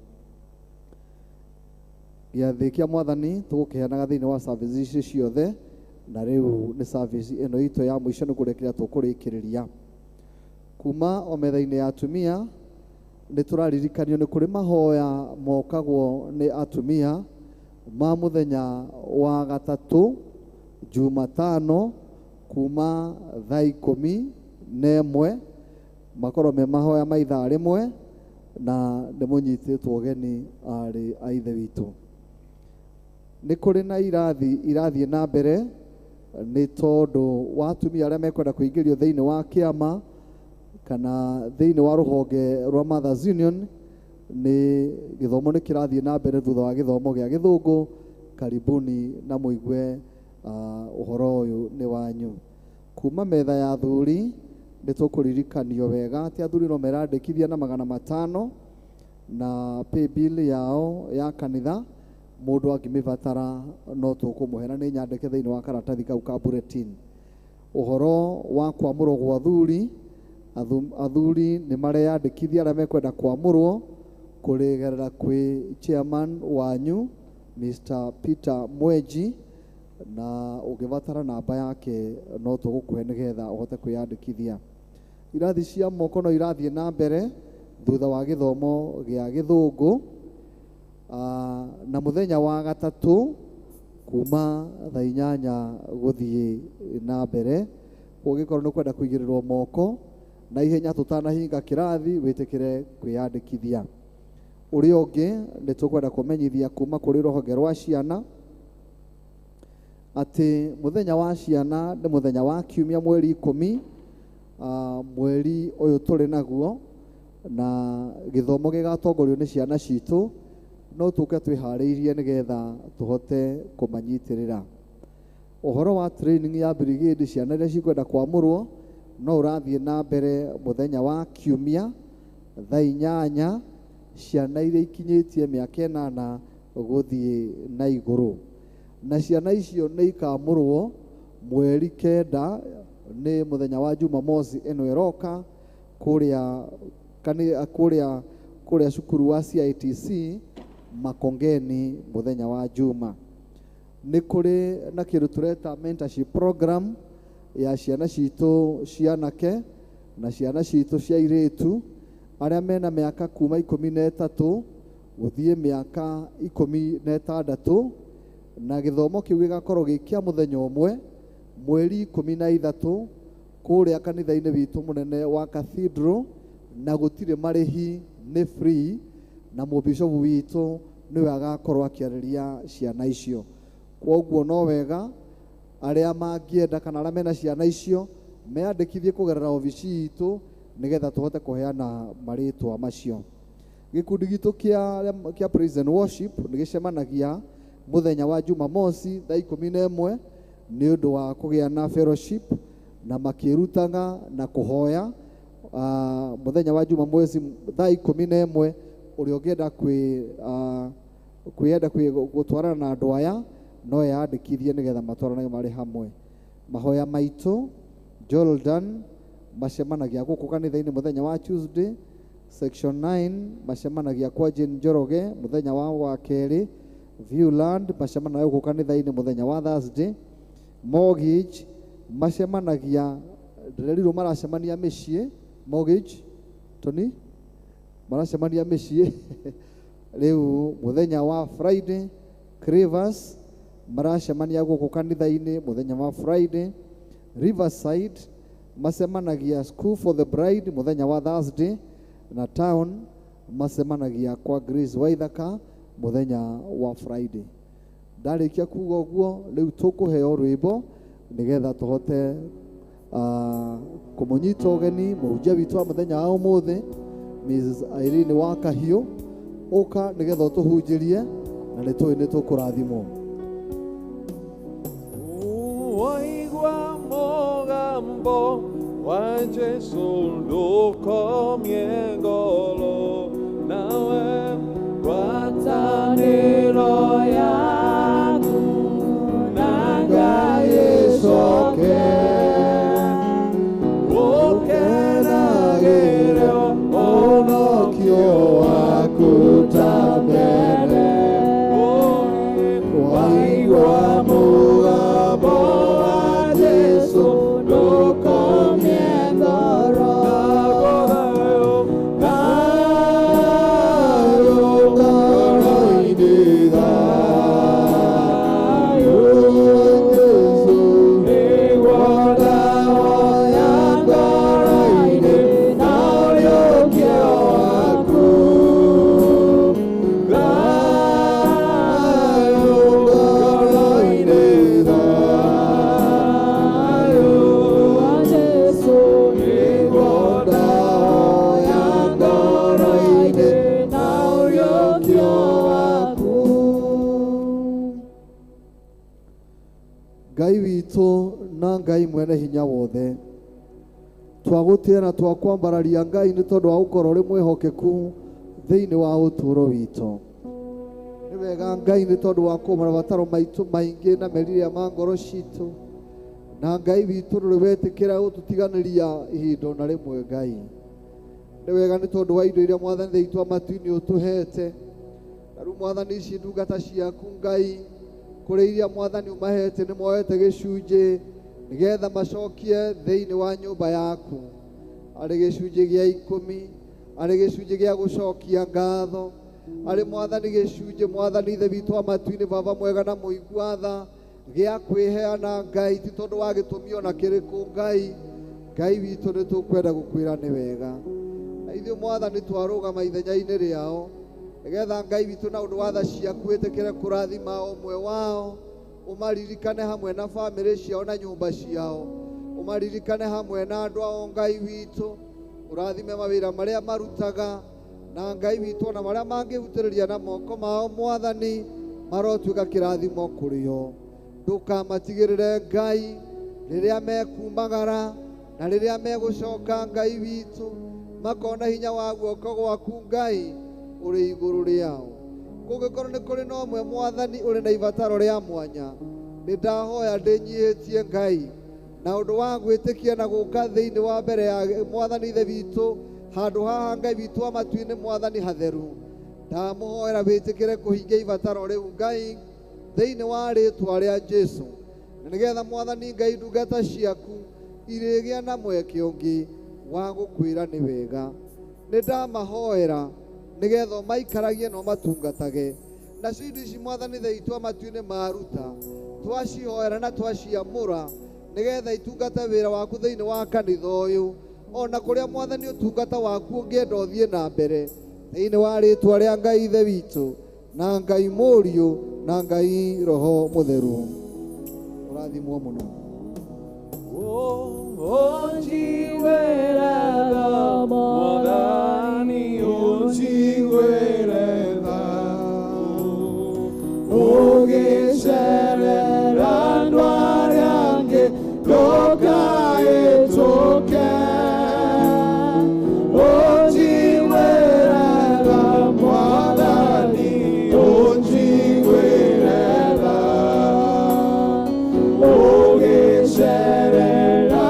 Gĩathĩ kĩa mwathani tũgũkĩheanaga thĩinĩ wa service ici ciothe na rĩu nĩ service ĩno itũ ya mũico nĩ kũrĩkĩria tũkũrĩkĩrĩria. Kuma o metha-inĩ ya atumia nĩ tũraririkanio nĩ kũrĩ mahoya mokagwo nĩ atumia ma mũthenya wa gatatũ Jumatano kuma thaa 11 makorwo me mahoya ma ithaa rĩmwe na nĩ mũnyitĩtwo ũgeni arĩ a ithe witũ. Nĩ kũrĩ na irathi irathiĩ na mbere nĩ tondũ wa atumia arĩa mekwenda kũingĩrio thĩinĩ wa kĩama kana thĩinĩ wa rũhonge rwa Mothers Union nĩ gĩthomo nĩ kĩrathiĩ na mbere thutha wa gĩthomo gĩa gĩthũngũ. Karibuni na mũigue ũhoro ũyũ nĩ wanyu. Kuma metha ya athuri nĩ tũkũririkanio wega atĩ athuri no merandĩkithia na 500 na paybill yao ya kanitha mũndũ angĩmĩbatara no tũkũmũhe na nĩ nyandĩke thĩinĩ wa karatathi kau ka bulletin. Ũhoro wa kwamũrwo gwa athuri, athuri nĩ mareyandĩkithia arĩa mekwenda kwamũrwo kũrĩgerera kwĩ chairman wanyu Mr. Peter Mweji na ũngĩbatara namba yake no tũgũkũhe nĩgetha ũhote kwĩyandĩkithia. Irathi cia moko no irathiĩ na mbere thutha wa gĩthomo gĩa gĩthũngũ na mũthenya wa gatatũ kuma thaa 8 gũthiĩ na mbere. Ũngĩkorwo nĩ ũkwenda kũigĩrĩrwo moko na ihenya tũtanahinga kĩrathi wĩtĩkĩre kwĩyandĩkithia. Ũrĩa ũngĩ nĩ tũkwenda kũmenyithia kuma kũrĩ rũhonge rwa ciana atĩ mũthenya wa ciana nĩ mũthenya wa kiumia mweri 10 mweri ũyũ tũrĩ naguo na gĩthomo gĩgatongorio nĩ ciana citũ no tũke twĩharĩirie nĩgetha tũhote kũmanyitĩrĩra. Ũhoro wa training ya brigade ciana iria cikwenda kwamũrwo no ũrathiĩ na mbere mũthenya wa kiumia thaa 8 ciana iria ikinyĩtie mĩaka 8 gũthiĩ na igũrũ na ciana icio nĩ ikamũrwo mweri 9 nĩ mũthenya wa Jumamosi ĩno ĩroka kũrĩa cukuru wa CITC Makongeni mũthenya wa Juma. Nĩ kũrĩ na kĩndũ tũreta mentorship program ya ciana citũ cianake na ciana citũ cia airĩtu arĩa mena mĩaka kuma 13 gũthiĩ mĩaka 16 na gĩthomo kĩu gĩgakorwo gĩ kĩa mũthenya ũmwe mweri 13 kũrĩa kanitha-inĩ witũ mũnene wa Cathedral na gũtirĩ marĩhi nĩ free na mũbishobu witũ nĩwe agakorwo akĩarĩria ciana icio. Kwoguo no wega arĩa mangĩenda kana arĩa mena ciana icio meyandĩkithie kũgerera obici itũ nĩgetha tũhote kũheana marĩtwa macio. Gĩkundi gitũ kĩa Praise and Worship nĩ gĩcemanagia mũthenya wa Jumamosi thaa 11 nĩ ũndũ wa kũgĩa na fellowship na makĩrutaga na kũhoya mũthenya wa Jumamosi thaa 11 ũrĩa ũngĩenda kwĩenda gũtwarana na andũ aya no eyandĩkithie nĩgetha matwaranage marĩ hamwe. Mahoya maitũ Jordan macemanagia gũkũ kanitha-inĩ mũthenya wa Tuesday. Section 9 macemanagia kwa Jane Njoroge mũthenya wa kerĩ. Viewland macemanagia gũkũ kanitha-inĩ mũthenya wa Thursday. Mortgage macemanagia ndĩrerirwo maracemania mĩciĩ. Mortgage Tony maracemania mĩciĩ rĩu mũthenya wa Friday. Crevas maracemania gũkũ kanitha-inĩ mũthenya wa Friday. Riverside macemanagia School for the Bride mũthenya wa Thursday na town macemanagia kwa Grace Waithaka Mũthenya wa Friday. Ndarĩkia kuga ũguo, rĩu tũkũheo rwĩmbo nĩgetha tũhote kũmũnyita ũgeni mũhunjia witũ wa mũthenya wa ũmũthĩ, Mrs. Irene wa Kahiũ, ũka nĩgetha ũtũhunjĩrie na nĩ tũĩ nĩ tũkũrathimwo. Waigua mũgambo wa Jesũ ndũkomie ngoro, nawe ngwatanĩro yaku na Ngai ĩcoke, ũkenagĩre ũhonokio waku ta mbere. Waigua mũgambo wa Jesũ ndũkomie ngoro, thayũ ngoro-inĩ, thayũ Jesũ nĩguo ndahoya ngoro-inĩ, na ũriũkio waku. Thayũ ngoro-inĩ, thayũ Jesũ nĩguo ndahoya ngoro-inĩ, na ũriũkio waku. Ngai witũ na Ngai mwene hinya wothe, twagũtĩa na twakwambararia Ngai nĩ tondũ wa gũkorwo ũrĩ mwĩhokeku thĩinĩ wa ũtũũro witũ. Nĩ wega Ngai nĩ tondũ wa kũmara mabataro maitũ maingĩ na merirĩria ma ngoro citũ, na Ngai witũ ndũrĩ wetĩkĩra gũtũtiganĩria ihinda ona rĩmwe. Ngai nĩ wega nĩ tondũ wa indo iria Mwathani thĩinĩ wa matu-inĩ ũtũhete. Na rĩu Mwathani, ici ndungata ciaku Ngai, kũrĩ iria Mwathani ũmahete nĩ moete gĩcunjĩ nĩgetha macokie thĩinĩ wa nyũmba yaku, arĩ gĩcunjĩ gĩa 10, arĩ gĩcunjĩ gĩa gũcokia ngatho, arĩ Mwathani gĩcunjĩ, Mwathani Ithe witũ wa matu-inĩ, Baba mwega na mũigua tha, gĩa kwĩheana Ngai ti tondũ wa gĩtũmi ona kĩrĩkũ. Ngai, Ngai witũ nĩ tũkwenda gũkwĩra nĩ wega, na ithuĩ Mwathani twarũgama ithenya-inĩ rĩao nĩgetha Ngai witũ na ũndũ wa tha ciaku wĩtĩkĩre kũrathima ũmwe wao, ũmaririkane hamwe na bamĩrĩ ciao na nyũmba ciao, ũmaririkane hamwe na andũ ao. Ngai witũ ũrathime mawĩra marĩa marutaga, na Ngai witũ ona marĩa mangĩhutĩrĩria na moko mao, Mwathani marotuĩka kĩrathimo kũrĩ o. Ndũkamatigĩrĩre Ngai rĩrĩa mekumagara na rĩrĩa megũcoka. Ngai witũ makona hinya wa guoko gwaku Ngai ũrĩ igũrũ rĩao. Kũngĩkorwo nĩ kũrĩ na ũmwe Mwathani ũrĩ na ibataro rĩa mwanya, nĩ ndahoya ndĩnyihĩtie Ngai na ũndũ wa gwĩtĩkia na gũka thĩinĩ wa mbere ya Mwathani Ithe witũ handũ haha Ngai witũ wa matu-inĩ, Mwathani hatheru, ndamũhoera wĩtĩkĩre kũhingia ibataro rĩu Ngai thĩinĩ wa rĩtwa rĩa Jesũ, na nĩgetha Mwathani Ngai ndungata ciaku irĩgĩa na mweke ũngĩ wa gũkwĩra nĩ wega. Nĩ ndamahoera nĩgetha ũmaikaragie na ũmatungatage. Nacio indo ici Mwathani Ithe witũ wa matu-inĩ maruta, twacihoera na twaciamũra nĩgetha itungate wĩra waku thĩinĩ wa kanitha ũyũ, ona kũrĩa Mwathani ũtungata waku ũngĩenda ũthiĩ na mbere, thĩinĩ wa rĩtwa rĩa Ngai Ithe witũ na Ngai Mũriũ na Ngai Roho Mũtheru. Ũrathimwo mũno. Ũnjiguĩre tha, Mwathani, ũnjiguĩre tha, ũgĩcerera andũ arĩa angĩ ndũkahĩtũke. Ũnjiguĩre tha, Mwathani, ũnjiguĩre tha, ũgĩcerera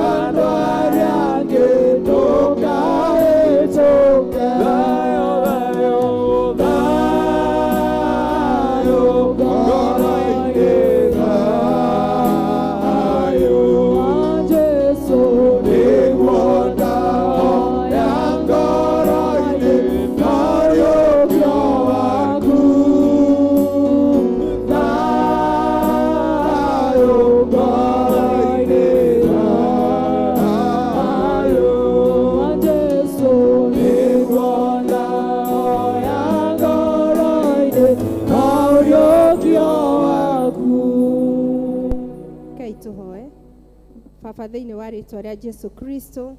Baba thĩinĩ wa rĩtwa rĩa Jesu Kristo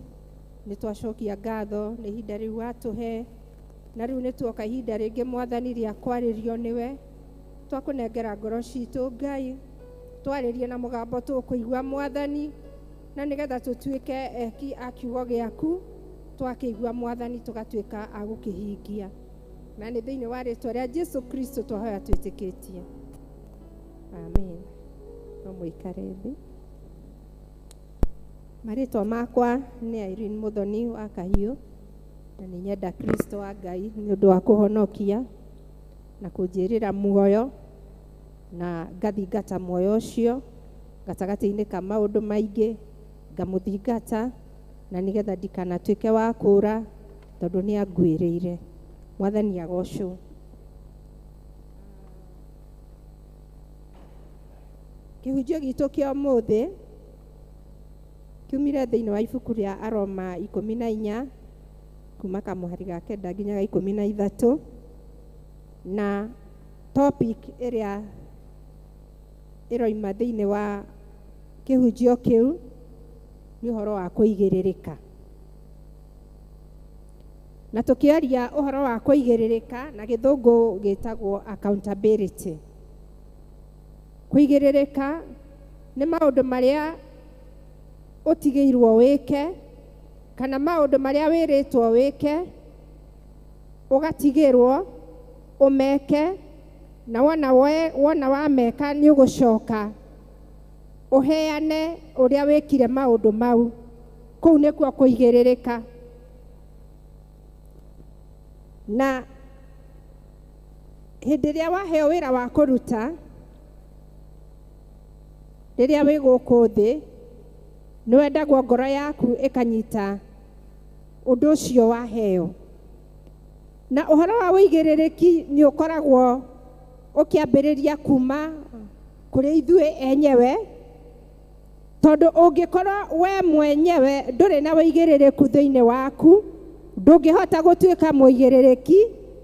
nĩ twacokia ngatho nĩ ihinda rĩu watũhe na rĩu nĩ tuoka ihinda rĩngĩ mwathani rĩa kwarĩrio nĩwe twakũnengera ngoro citũ Ngai twarĩrie na mũgambo tũkũigua mwathani na nĩgetha tũtuĩke eki a kiugo gĩaku twakĩigua mwathani tũgatuĩka a gũkĩhingia na nĩ thĩinĩ wa rĩtwa rĩa Jesu Kristo twahoya twĩtĩkĩtie. Amen. No mũikare thĩ. Marĩtwa makwa nĩ Irene Muthoni wa Kahiũ na nĩ nyenda Kristo wa Ngai nĩ ũndũ wa kũhonokia na kũnjĩrĩra muoyo na ngathingata muoyo ũcio gatagatĩ-inĩ ka maũndũ maingĩ ngamũthingata na nĩgetha ndikanatuĩke wa kũũra tondũ nĩ anguĩrĩire. Mwathani agocwo. Kĩhunjio gitũ kĩa ũmũthĩ kiumire thĩinĩ wa ibuku rĩa Aroma 14 kuma kamũhari ga 9 nginya ga 13 na topic ĩrĩa ĩroima thĩinĩ wa kĩhunjio kĩu nĩ ũhoro wa kũigĩrĩrĩka. Na tũkĩaria ũhoro wa kũigĩrĩrĩka na gĩthũngũ gĩtagwo accountability. Kũigĩrĩrĩka nĩ maũndũ marĩa ũtigĩirwo wĩke kana maũndũ marĩa wĩrĩtwo wĩke ũgatigĩrwo ũmeke na wona wameka nĩ ũgũcoka ũheane ũrĩa wĩkire maũndũ mau. Kũu nĩkuo kũigĩrĩrĩka. Na hĩndĩ ĩrĩa waheo wĩra wa kũruta rĩrĩa wĩ gũkũ thĩ nĩ wendagwo ngoro yaku ĩkanyita ũndũ ũcio waheo. Na ũhoro wa ũigĩrĩrĩki nĩ ũkoragwo ũkĩambĩrĩria kuma kũrĩ ithuĩ enyewe tondũ ũngĩkorwo we mwenyewe ndũrĩ na ũigĩrĩrĩku thĩinĩ waku ndũngĩhota gũtuĩka mũigĩrĩrĩki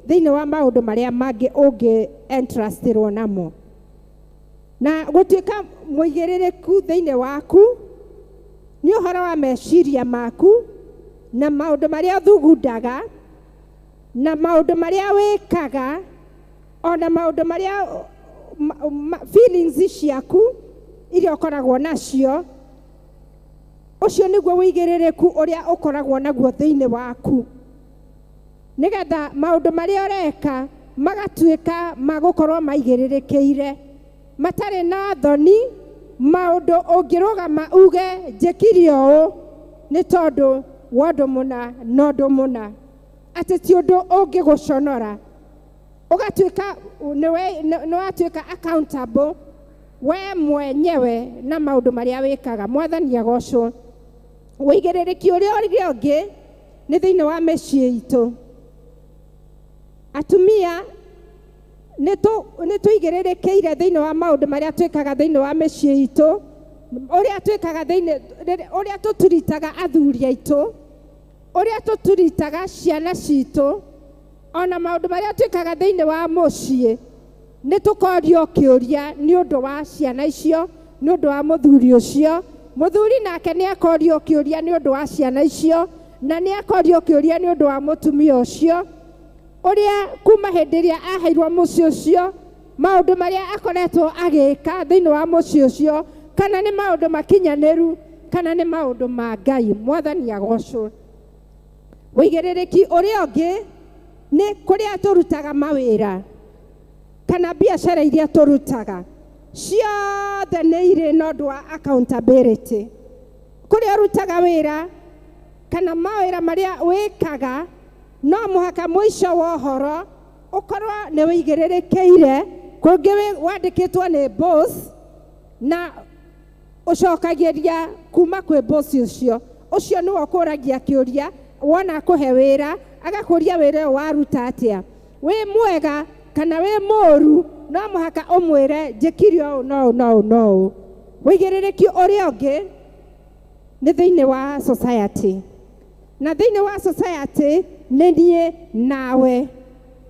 thĩinĩ wa maũndũ marĩa mangĩ ũngĩ entrustirwo namo. Na gũtuĩka mũigĩrĩrĩku thĩinĩ waku nĩ ũhoro wa meciria maku na maũndũ marĩa ũthugundaga na maũndũ marĩa wĩkaga ona maũndũ marĩa feelings ciaku iria ũkoragwo nacio ũcio nĩguo ũigĩrĩrĩku ũrĩa ũkoragwo naguo thĩinĩ waku nĩgetha maũndũ marĩa ũreka magatuĩka magũkorwo maigĩrĩrĩkĩire matarĩ na thoni maũndũ ũngĩrũgama uge njĩkire ũũ nĩ tondũ wa ũndũ mũna na ũndũ mũna atĩ ti ũndũ ũngĩgũconora ũgatuĩka nĩ watuĩka accountable we mwenyewe na maũndũ marĩa wĩkaga. Mwathani agocwo. Ũigĩrĩrĩki ũrĩa ũngĩ nĩ thĩinĩ wa mĩciĩ itũ. Atumia nĩ tũigĩrĩrĩkĩire thĩinĩ wa maũndũ marĩa twĩkaga thĩinĩ wa mĩciĩ itũ ũrĩa twĩkaga thĩinĩ ũrĩa tũturitaga athuri aitũ ũrĩa tũturitaga ciana citũ ona maũndũ marĩa twĩkaga thĩinĩ wa mũciĩ nĩ tũkorio kĩũria nĩ ũndũ wa ciana icio nĩ ũndũ wa mũthuri ũcio. Mũthuri nake nĩ akorio kĩũria nĩ ũndũ wa ciana icio na nĩ akorio kĩũria nĩ ũndũ wa mũtumia ũcio ũrĩa kuma hĩndĩ ĩrĩa aheirwo mũciĩ ũcio maũndũ marĩa akoretwo agĩka thĩinĩ wa mũciĩ ũcio kana nĩ maũndũ makinyanĩru kana nĩ maũndũ ma Ngai. Mwathani agocwo. Ũigĩrĩrĩki ũrĩa ũngĩ nĩ kũrĩa tũrutaga mawĩra kana biacara iria tũrutaga ciothe nĩ irĩ na ũndũ wa accountability. Kũrĩa ũrutaga wĩra kana mawĩra marĩa wĩkaga no mũhaka mũico wa ũhoro ũkorwo nĩ ũigĩrĩrĩkĩire kũngĩ wandĩkĩtwo nĩ boss na ũcokagĩria kuma kwĩ boss ũcio ũcio nĩwe ũkũragia kĩũria wona akũhe wĩra agakũria wĩra ũyũ waruta atĩa wĩ mwega kana wĩ mũũru no mũhaka ũmwĩre njĩkire ũũ na ũũ na ũũ na ũũ. Ũigĩrĩrĩki ũrĩa ũngĩ nĩ thĩinĩ wa society na thĩinĩ wa society nĩ niĩ nawe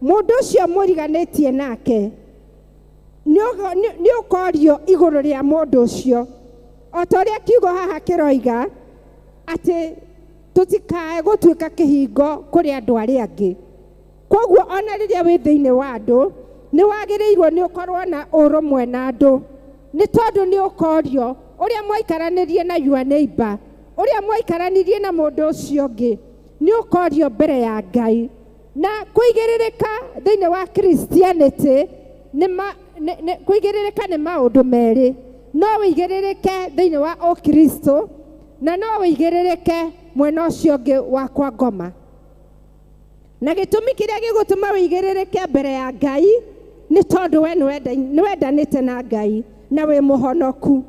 mũndũ ũcio mũriganĩtie nake nĩ ũkorio igũrũ rĩa mũndũ ũcio. O ta ũrĩa kiugo haha kĩroiga atĩ tũtikae gũtuĩka kĩhingo kũrĩ andũ arĩa angĩ. Koguo ona rĩrĩa wĩ thĩinĩ wa andũ nĩ wagĩrĩirwo nĩ ũkorwo na ũrũmwe na andũ, nĩ tondũ nĩ ũkorio ũrĩa mwaikaranirie na your neighbor, ũrĩa mwaikaranirie na mũndũ ũcio ũngĩ, nĩ ũkorio mbere ya Ngai. Na kũigĩrĩrĩka thĩinĩ wa Christianity kũigĩrĩrĩka nĩ maũndũ merĩ. No wĩigĩrĩrĩke thĩinĩ wa Ũkristo na no wĩigĩrĩrĩke mwena ũcio ũngĩ wa kwa ngoma. Na gĩtũmi kĩrĩa gĩgũtũma wĩigĩrĩrĩke mbere ya Ngai nĩ tondũ we nĩ wendanĩte na Ngai na wĩ mũhonoku.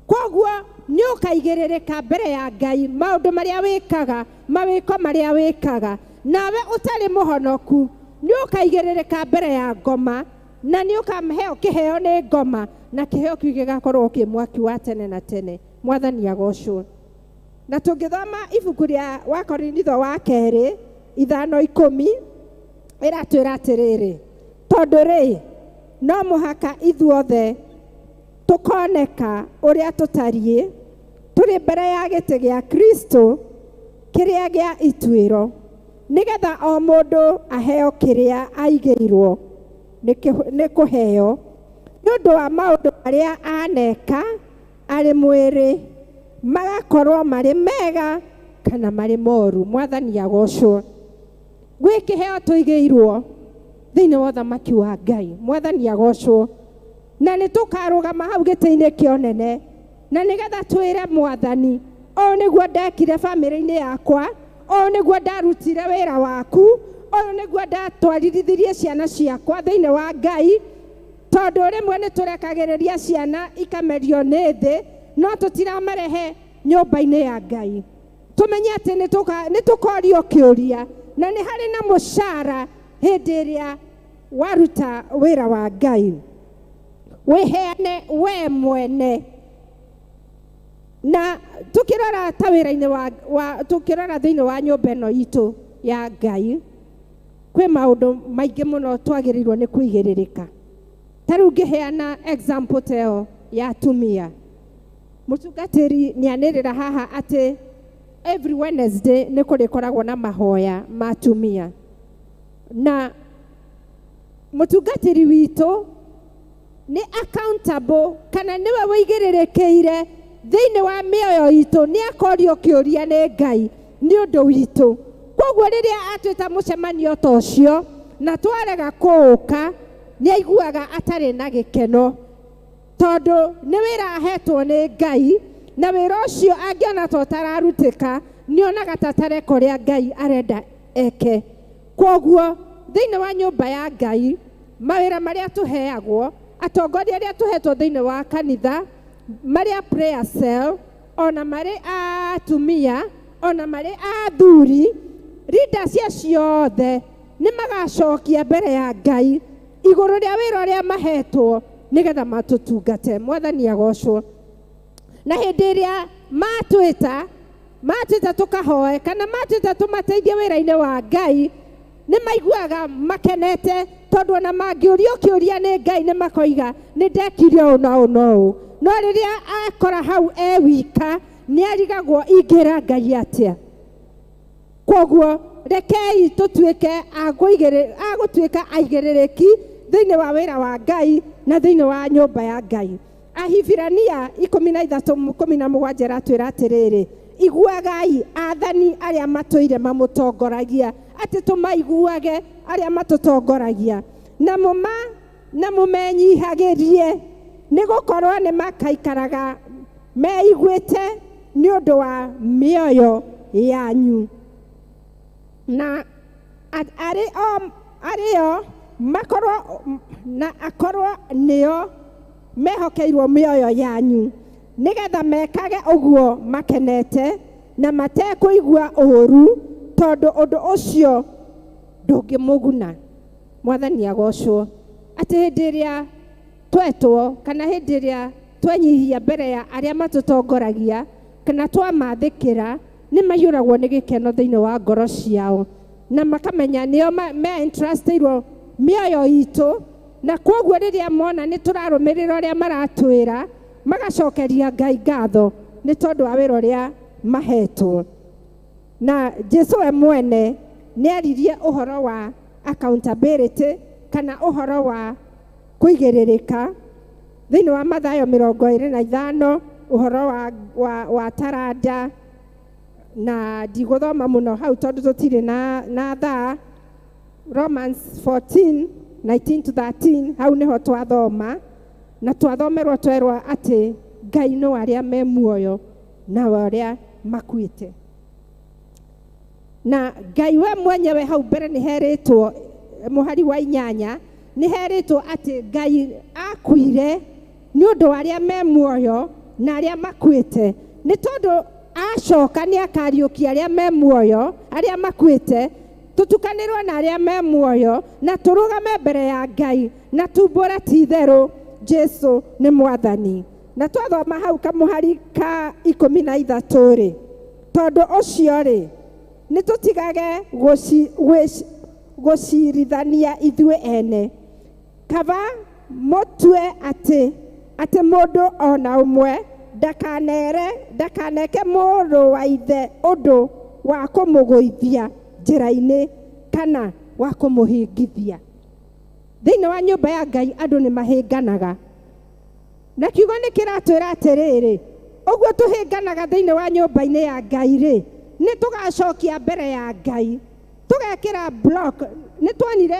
Koguo nĩ ũkaigĩrĩrĩka mbere ya Ngai maũndũ marĩa wĩkaga, mawĩko marĩa wĩkaga. Nawe ũtarĩ mũhonoku nĩ ũkaigĩrĩrĩka mbere ya ngoma, na nĩ ũkaheo kĩheo nĩ ngoma, na kĩheo kĩu gĩgakorwo kĩ mwaki wa tene na tene. Mwathani agocwo. Na tũngĩthoma ibuku rĩa Wakorinitho wa kerĩ 5:10 ĩratwĩra atĩrĩrĩ, tondũ rĩ no mũhaka ithuothe tũkoneka ũrĩa tũtariĩ tũrĩ mbere ya gĩtĩ gĩa Kristo kĩrĩa gĩa ituĩro, nĩgetha o mũndũ aheo kĩrĩa aigĩirwo nĩ kũheo nĩ ũndũ wa maũndũ marĩa aneka arĩ mwĩrĩ, magakorwo marĩ mega kana marĩ moru. Mwathani agocwo. Gwĩ kĩheo tũigĩirwo thĩinĩ wa ũthamaki wa Ngai. Mwathani agocwo. Na nĩ tũkarũgama hau gĩtĩ-inĩ kĩa ũnene, na nĩgetha twĩre Mwathani, ũũ nĩguo ndekire bamĩrĩ-inĩ yakwa, ũũ nĩguo ndarutire wĩra waku, ũyũ nĩguo ndatwarithirie ciana ciakwa thĩinĩ wa Ngai. Tondũ rĩmwe nĩ tũrekagĩrĩria ciana ikamerio nĩ thĩ, no tũtiramarehe nyũmba-inĩ ya Ngai. Tũmenye atĩ nĩ tũkorio kĩũria, na nĩ harĩ na mũcara hĩndĩ ĩrĩa waruta wĩra wa Ngai. Wĩheane we mwene. Na tukirora ta wĩra-inĩ wa tukirora thĩinĩ wa nyũmba ĩno itũ ya Ngai, kwĩ maũndũ maingĩ mũno twagĩrĩirwo nĩ kũigĩrĩrĩka. Ta rĩu ngĩheana example ta ĩyo ya atumia, mũtungatĩri nĩanĩrĩra haha atĩ every Wednesday nĩ kũrĩkoragwo na mahoya ma atumia. Na mũtungatĩri witũ nĩ accountable, kana nĩwe wĩigĩrĩrĩkĩire thĩinĩ wa mĩoyo itũ, nĩ akorio kĩũria nĩ Ngai nĩ ũndũ witũ. Koguo rĩrĩa atwĩta mũcemanio ta ũcio na twarega kũũka, nĩ aiguaga atarĩ na gĩkeno, tondũ nĩ wĩra ahetwo nĩ Ngai, na wĩra ũcio angĩona ta ũtararutĩka, nĩ onaga ta atareka ũrĩa Ngai arenda eke. Koguo thĩinĩ wa nyũmba ya Ngai, mawĩra marĩa tũheagwo, atongoria arĩa tũhetwo thĩinĩ wa kanitha, marĩa prayer cell, ona marĩ atumia, ona marĩ athuri, leaders acio othe nĩ magacokia mbere ya Ngai igũrũ rĩa wĩra ũrĩa mahetwo nĩgetha matũtungate. Mwathani agocwo. Na hĩndĩ ĩrĩa matwĩta tũkahoe, kana matwĩta tũmateithie wĩra-inĩ wa Ngai, nĩ maiguaga makenete, tondũ ona mangĩũrio kĩũria nĩ Ngai nĩ makoiga nĩ ndekire ũũ na ũũ na ũũ. No rĩrĩa akora hau e wika, nĩ arigagwo ingĩra Ngai atĩa. Koguo rekei tũtuĩke a gũtuĩka aigĩrĩrĩki thĩinĩ wa wĩra wa Ngai na thĩinĩ wa nyũmba ya Ngai. Ahibirania 13:17 ĩratwĩra atĩrĩrĩ, iguagai athani arĩa matũire mamũtongoragia, atĩ tũmaiguage arĩa matũtongoragia, na mũmenyihagĩrie, nĩ gũkorwo nĩ makaikaraga meiguĩte nĩ ũndũ wa mĩoyo yanyu. Na arĩo makorwo na akorwo nĩo mehokeirwo mĩoyo yanyu, nĩgetha mekage ũguo makenete na matekũigua ũũru, tondũ ũndũ ũcio ndũngĩmũguna. Mwathani agocwo. Atĩ hĩndĩ ĩrĩa twetwo, kana hĩndĩ ĩrĩa twenyihia mbere ya arĩa matũtongoragia, kana twamathĩkĩra, nĩ maiyũragwo nĩ gĩkeno thĩinĩ wa ngoro ciao, na makamenya nĩo me entrustĩirwo mĩoyo itũ. Na koguo rĩrĩa mona nĩ tũrarũmĩrĩra ũrĩa maratwĩra, Magacokeria Ngai ngatho nĩ tondũ wa wĩra ũrĩa mahetwo. Na Jesu we mwene nĩ aririe ũhoro wa accountability kana ũhoro wa kũigĩrĩrĩka thĩinĩ wa Mathayo 25 ũhoro wa taranda na ndigũthoma mũno hau tondũ tũtirĩ na thaa. Romans 14:19-13 hau nĩho twathoma na twathomerwo twerwo atĩ Ngai no arĩa me muoyo na arĩa makuĩte. Na Ngai we mwenyewe hau mbere nĩ herĩtwo mũhari wa 8 nĩ herĩtwo atĩ Ngai akuire nĩ ũndũ wa arĩa me muoyo na arĩa makuĩte, nĩ tondũ acoka nĩ akariũkia arĩa me muoyo arĩa makuĩte, tũtukanĩrwo na arĩa me muoyo na tũrũgame mbere ya Ngai na tumbũre ti itherũ Jesu nĩ Mwathani. Na twathoma hau kamũhari ka 13 rĩ, tondũ ũcio rĩ nĩ tũtigage gũcirithania ithuĩ ene, kaba mũtue atĩ mũndũ ona ũmwe ndakaneke mũrũ wa ithe ũndũ wa kũmũgũithia njĩra-inĩ kana wa kũmũhĩngithia. Thĩinĩ wa nyũmba ya Ngai andũ nĩ mahĩnganaga, na kiugo nĩ kĩratwĩra atĩrĩrĩ, ũguo tũhĩnganaga thĩinĩ wa nyũmba-inĩ ya Ngai rĩ, nĩ tũgacokia mbere ya Ngai tũgekĩra block. Nĩ tuonire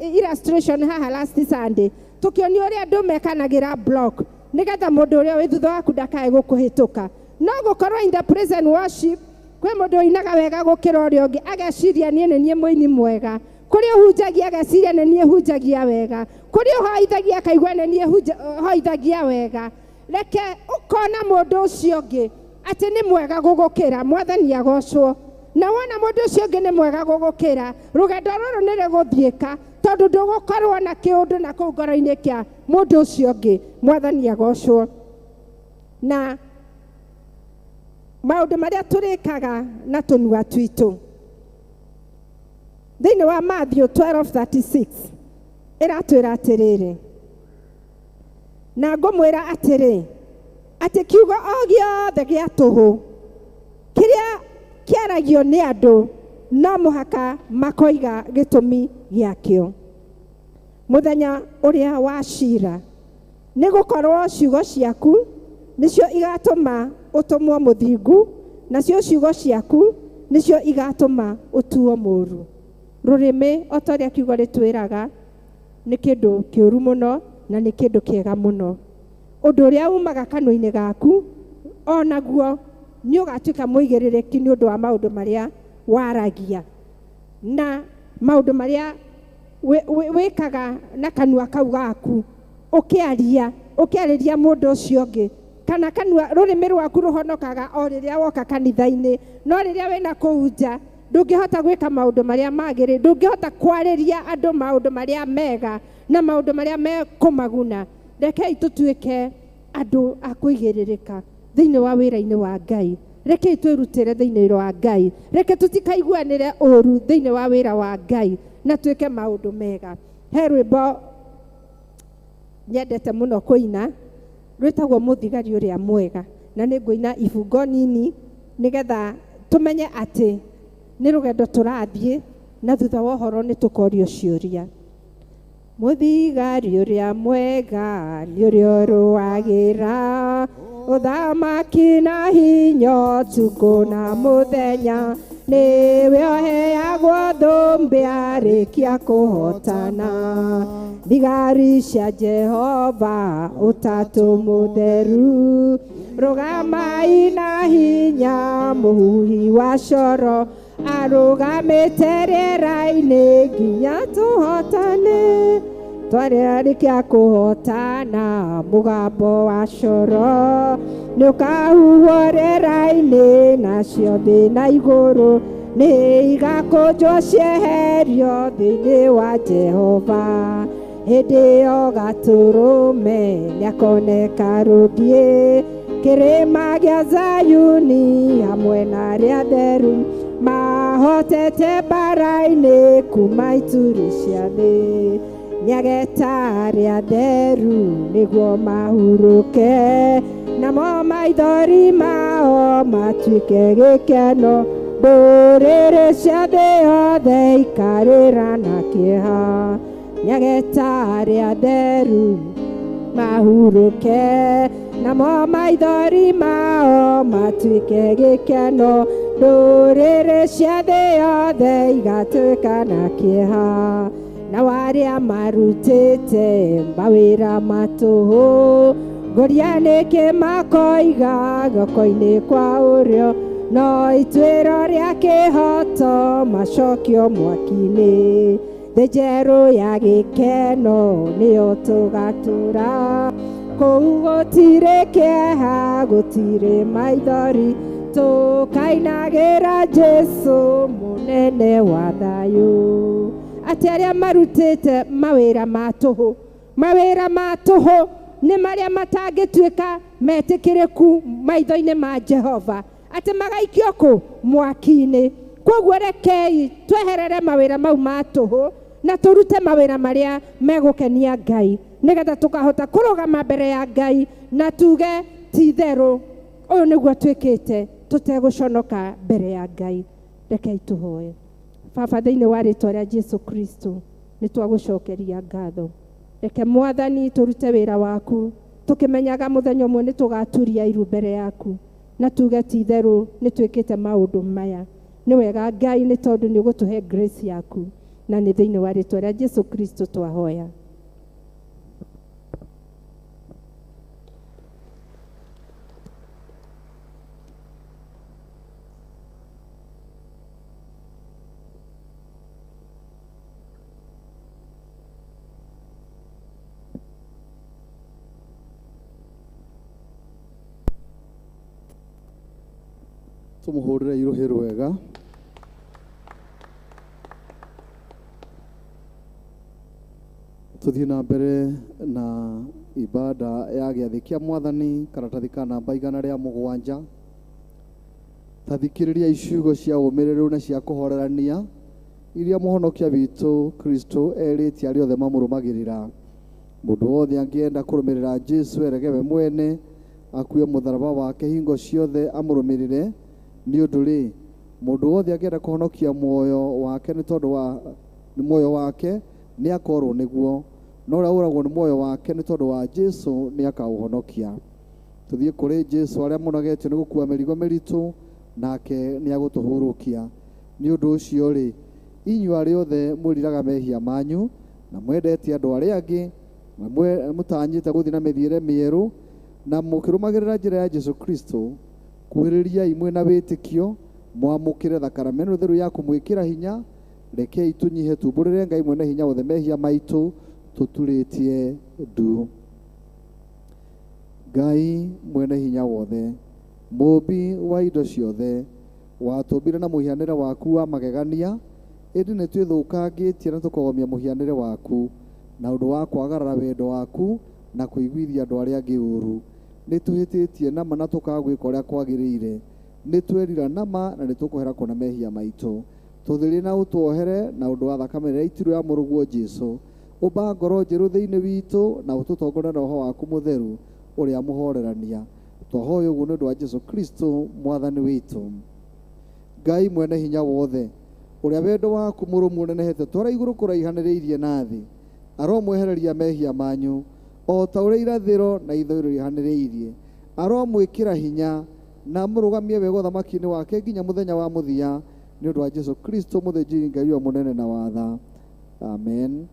illustration haha last Sunday tũkĩonio ũrĩa andũ mekanagĩra block nĩgetha mũndũ ũrĩa wĩ thutha waku ndakae gũkũhĩtũka. No gũkorwo in the present worship kwĩ mũndũ ũinaga wega gũkĩra ũrĩa ũngĩ ageciria niĩ nĩ niĩ mũini mwega, kũrĩ ũhunjagia ageciria nĩ niĩ hunjagia wega, kũrĩ ũhoithagia akaigua nĩ niĩ hoithagia wega. Reke ũkona mũndũ ũcio ũngĩ atĩ nĩ mwega gũgũkĩra, Mwathani agocwo. Na wona mũndũ ũcio ũngĩ nĩ mwega gũgũkĩra, rũgendo rũrũ nĩ rũgũthiĩka tondũ ndũgũkorwo na kĩũndũ na kũu ngoro-inĩ kĩa mũndũ ũcio ũngĩ. Mwathani agocwo. Na maũndũ marĩa tũrĩkaga na tũnua twitũ thĩinĩ wa Matthew 12:36 ĩratwĩra atĩrĩrĩ, na ngũmwĩra atĩrĩ atĩ kiugo o gĩothe gĩa tũhũ kĩrĩa kĩaragio nĩ andũ no mũhaka makoiga gĩtũmi gĩakĩo mũthenya ũrĩa wa cira, nĩ gũkorwo ciugo ciaku nĩcio igatũma ũtũmwo mũthingu, nacio ciugo ciaku nĩcio igatũma ũtuo mũũru. Rũrĩmĩ o ta ũrĩa kiugo rĩtwĩraga nĩ kĩndũ kĩũru mũno na nĩ kĩndũ kĩega mũno. Ũndũ ũrĩa umaga kanua-inĩ gaku onaguo nĩ ũgatuĩka mũigĩrĩrĩki nĩ ũndũ wa maũndũ marĩa waragia na maũndũ marĩa wĩkaga na kanua kau gaku ũkĩaria ũkĩarĩria mũndũ ũcio ũngĩ. Kana kanua rũrĩmĩ rwaku rũhonokaga o rĩrĩa woka kanitha-inĩ, no rĩrĩa wĩna kũu nja ndũngĩhota gwĩka maũndũ marĩa magĩrĩire, ndũngĩhota kwarĩria andũ maũndũ marĩa mega na maũndũ marĩa mekũmaguna. Rekei tũtuĩke andũ a kũigĩrĩrĩka thĩinĩ wa wĩra-inĩ wa Ngai. Rekei twĩrutĩre thĩinĩ wa Ngai, reke tũtikaiguanĩre ũru thĩinĩ wa wĩra wa Ngai na twĩke maũndũ mega. He rwĩmbo nyendete mũno kũina rwĩtagwo Mũthigari Ũrĩa Mwega, na nĩ ngũina ibungo nini nĩgetha tũmenye atĩ nĩ rũgendo tũrathiĩ na thutha wa ũhoro nĩ tũkorio ciũria. Mũthigari ũrĩa mwega nĩ ũrĩa ũrũagĩra ũthamaki na hinya ũtukũ na mũthenya, nĩwe ũheagwo thũmbĩ arĩkia kũhotana. Thigari cia Jehova ũtatũ mũtheru, rũgamai na hinya mũhuhi wa coro, arũgamĩte rĩera-inĩ nginya tũhotane. Twarĩkia kũhotana mũgambo wa coro nĩũkahuhwo rĩera-inĩ, nacio thĩ na igũrũ nĩ igakũnjwo cieherio thĩinĩ wa Jehova. Hĩndĩ ĩyo Gatũrũme nĩakoneka rũthiĩ kĩrĩma gĩa Zayuni hamwe na arĩa atheru mahotete mbara-inĩ kuma ituri cia thĩ. Nĩageta arĩa atheru nĩguo mahurũke, namo maithori mao matuĩke gĩkeno. Ndũrĩrĩ cia thĩ yothe ikarĩra na kĩeha. Nĩageta arĩa atheru mahurũke, namo maithori mao matuĩke gĩkeno. Ndũrĩrĩ cia thĩ yothe igatuĩka na kĩeha. Na arĩa marutĩte mawĩra matũhũ, ngũria nĩkĩ makoiga guoko-inĩ kwa ũrĩo, no ituĩro rĩa kĩhoto macokio mwaki-inĩ. Thĩ njerũ ya gĩkeno nĩyo tũgatũra, kũu gũtirĩ kĩeha, gũtirĩ maithori, tũkainagĩra Jesũ mũnene wa thayũ. Atĩ arĩa marutĩte mawĩra ma tũhũ, mawĩra ma tũhũ nĩ marĩa matangĩtuĩka metĩkĩrĩku maitho-inĩ ma Jehova, atĩ magaikio kũ mwaki-inĩ. Koguo rekei tweherere mawĩra mau ma tũhũ na tũrute mawĩra marĩa megũkenia Ngai, nĩgetha tũkahota kũrũgama mbere ya Ngai na tuge ti itherũ ũyũ nĩguo twĩkĩte tũtegũconoka mbere ya Ngai. Rekei tũhoe. Baba, thĩinĩ wa rĩtwa rĩa Jesu Kristo nĩ twagũcokeria ngatho. Reke Mwathani tũrute wĩra waku tũkĩmenyaga mũthenya ũmwe nĩ tũgaturia iru mbere yaku na tuge ti itherũ nĩ twĩkĩte maũndũ maya. Nĩ wega Ngai, nĩ tondũ nĩ ũgũtũhe grace yaku, na nĩ thĩinĩ wa rĩtwa rĩa Jesu Kristo twahoya. Tũmũhũrĩre iruhĩ rwega. Tũthiĩ na mbere na ibada ya gĩathĩ kĩa Mwathani, karatathi ka namba 107. Tathikĩrĩria ciugo cia ũmĩrĩru na cia kũhorerania iria mũhonokia witũ Kristo erĩtie arĩa othe mamũrũmagĩrĩra. Mũndũ wothe angĩenda kũrũmĩrĩra Jesu erege we mwene, akue mũtharaba wake hingo ciothe amũrũmĩrĩre. Nĩ ũndũ rĩ, mũndũ wothe angĩenda kũhonokia muoyo wake nĩ tondũ wa muoyo wake nĩ akorwo nĩguo, no ũrĩa ũragwo nĩ muoyo wake nĩ tondũ wa Jesu nĩ akaũhonokia. Tũthiĩ kũrĩ Jesu arĩa mũnogetio nĩ gũkua mĩrigo mĩritũ, nake nĩ agũtũhurũkia. Nĩ ũndũ ũcio rĩ, inyuĩ arĩa othe mwĩriraga mehia manyu na mwendete andũ arĩa angĩ na mũtanyĩte gũthiĩ na mĩthiĩre mĩerũ na mũkĩrũmagĩrĩra njĩra ya Jesu Kristo, kuhĩrĩriai mwĩ na wĩtĩkio, mwamũkĩre thakarameno theru ya kũmwĩkĩra hinya. Rekei tũnyihe tumbũrĩre Ngai mwene hinya wothe mehia maitũ tũturĩtie ndu. Ngai mwene hinya wothe, mũũmbi wa indo ciothe, watũmbire na mũhianĩre waku wa magegania, ĩndĩ nĩ twĩthũkangĩtie na tũkogomia mũhianĩre waku na ũndũ wa kwagarara wendo waku na kũiguithia andũ arĩa angĩ ũũru. Nĩ tũhĩtĩtie nama na tũkaga gwĩka ũrĩa kwagĩrĩire. Nĩ twerira nama na nĩ tũkũhera kũna mehia maitũ. Tũtherie na ũtuohere na ũndũ wa thakame ĩrĩa itirũ ya mũrũguo Jesu. Ũmba ngoro njerũ thĩinĩ witũ na ũtũtongorie na Roho waku mũtheru ũrĩa mũhorerania. Twahoya ũguo nĩ ũndũ wa Jesu Kristo Mwathani witũ. Ngai mwene hinya wothe, ũrĩa wendo waku mũrũmu ũnenehete twara igũrũ kũraihanĩrĩirie na thĩ, aromwehereria mehia manyu o ta ũrĩa irathĩro na ithũĩro rihanĩrĩirie. Aromwĩkĩra hinya na mũrũgamie wega ũthamaki-inĩ wake nginya mũthenya wa mũthia, nĩ ũndũ wa Jesu Kristo mũthĩnjĩri Ngai ũrĩa mũnene na watha. Amen.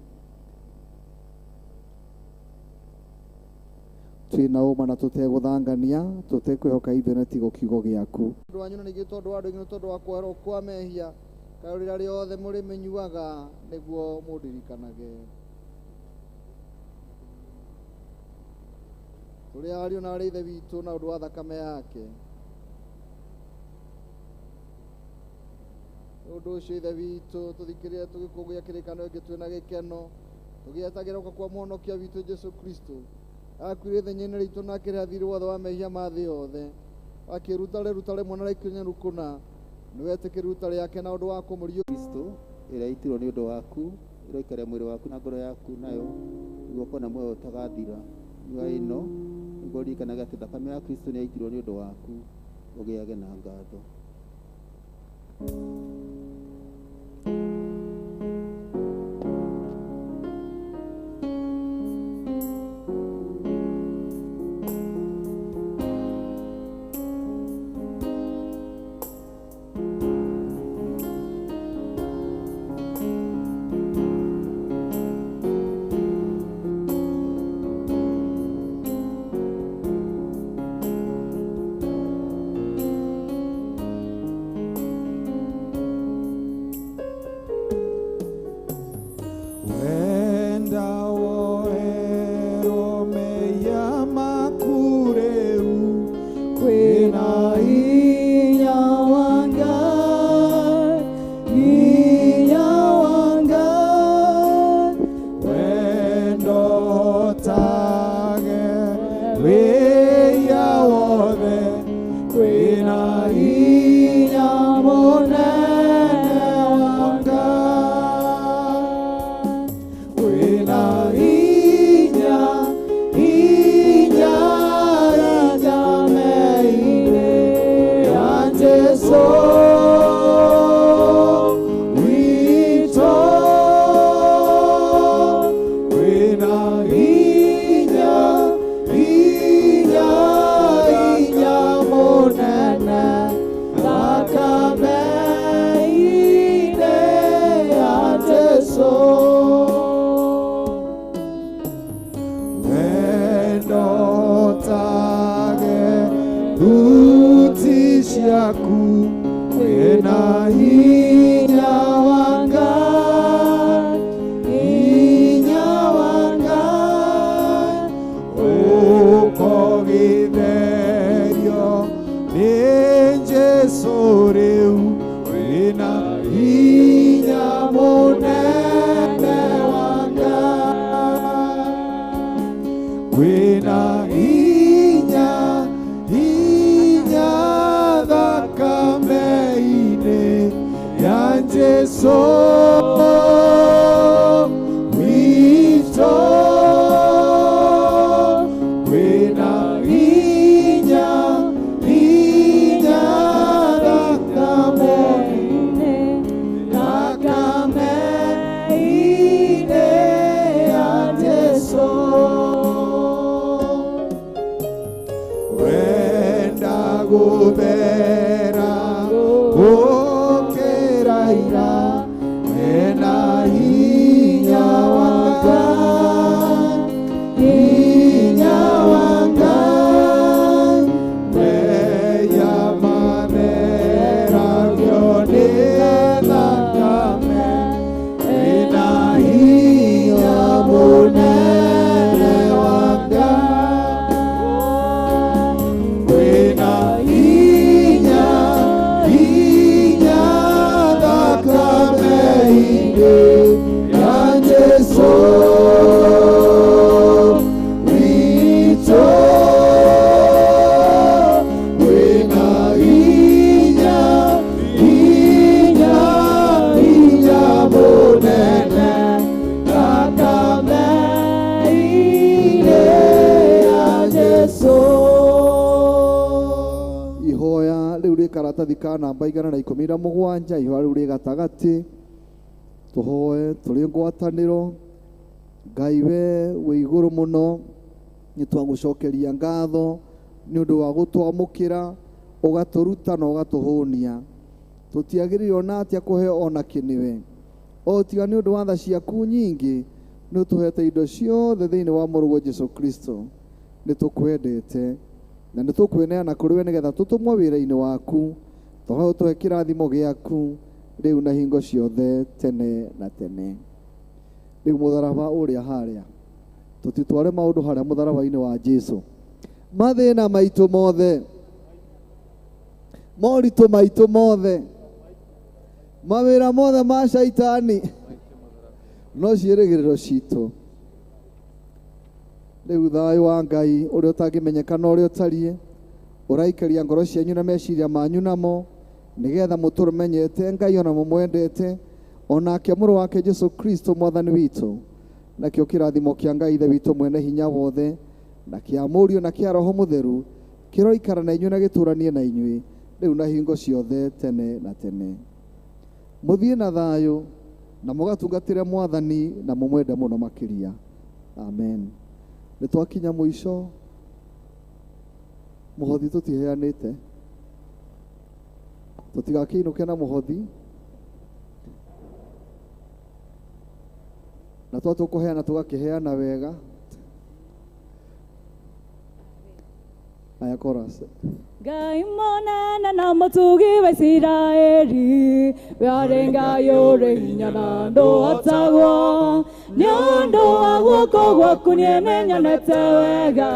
Twĩna ũma na tũtegũthangania, tũtekwĩhoka ithuĩ na tigo kiugo gĩaku. Ũndũ wanyu na ningĩ tondũ wa andũ aingĩ nĩ tondũ wa kwoherwo kwa mehia, kaĩ rĩrĩa rĩothe mũrĩmĩnyuaga nĩguo mũndirikanage. Tũrĩ ariũ na arĩ ithe witũ na ũndũ wa thakame yake. Ũndũ ũcio ithe witũ tũthikĩrĩrie tũgĩkũngũiya kĩrĩkanĩro gĩkĩ twĩna gĩkeno, tũgĩetagĩra gũka kwa mũhonokia witũ Jesu Kristo. Akuire ithenya-inĩ ritũ na akĩrĩha thiirĩ wothe wa mehia ma thĩ yothe, akĩruta rĩruta rĩmwe na rĩkinyanĩru kũna. Nĩ wetĩkĩra iruta rĩake na ũndũ wa kũmũriũkia Kristo ĩrĩa itirwo nĩ ũndũ waku, Ĩroikaria mwĩrĩ waku na ngoro yaku nayo nĩguo ũkorwo na muoyo ũtagathira. Nyua ĩno nĩguo ũririkanage atĩ thakame ya Kristo nĩ yaitirwo nĩ ũndũ waku, ũgĩage na ngatho. Namba 117 ihoya rĩu rĩ gatagatĩ tũhoe tũrĩ ngwatanĩro. Ngai we wĩ igũrũ mũno, nĩ twagũcokeria ngatho nĩ ũndũ wa gũtwamũkĩra, ũgatũruta na ũgatũhũnia. Tũtiagĩrĩire ona atĩa kũheo ona kĩnĩwe, o tiga nĩ ũndũ wa tha ciaku nyingĩ nĩ ũtũhete indo ciothe thĩinĩ wa mũrũguo Jesũ Kristo. Nĩ tũkwendete na nĩ tũkwĩneana kũrĩ we nĩgetha tũtũmwo wĩra-inĩ waku, tũhoe ũtũhe kĩrathimo gĩaku rĩu na hingo ciothe tene na tene. Rĩu mũtharaba ũrĩa harĩa, tũtitware maũndũ harĩa mũtharaba-inĩ wa Jesũ. Mathĩna maitũ mothe, moritũ maitũ mothe, mawĩra mothe ma caitani, no ciĩrĩgĩrĩro citũ. Rĩu thayũ wa Ngai ũrĩa ũtangĩmenyeka na ũrĩa ũtariĩ, ũraikaria ngoro cianyu na meciria manyu namo, nĩgetha mũtũmenyete Ngai ona mũmwendete, Onake mũrũ wake Jesu Kristo mwathani witũ, nakĩo kĩrathimo kĩa Ngai Ithe witũ mwene hinya wothe, na kĩa Mũriũ na kĩa Roho Mũtheru, kĩroikara na inyuĩ na gĩtũũranie na inyuĩ rĩu na hingo ciothe tene na tene. Mũthiĩ na thayũ na mũgatungatĩre Mwathani na mũmwende mũno makĩria. Amen. Nĩ twakinya mũico, mũhothi tũtiheanĩte, tũtigakĩinũke na mũhothi, na twa tũkũheana tũgakĩheana wega. Aya chorus. Ngai mũnene na mũtugi wa Isiraeli, we arĩ Ngai ũrĩ hinya na ndũhotagwo. Nĩ ũndũ wa guoko gwaku niĩ nĩnyonete wega,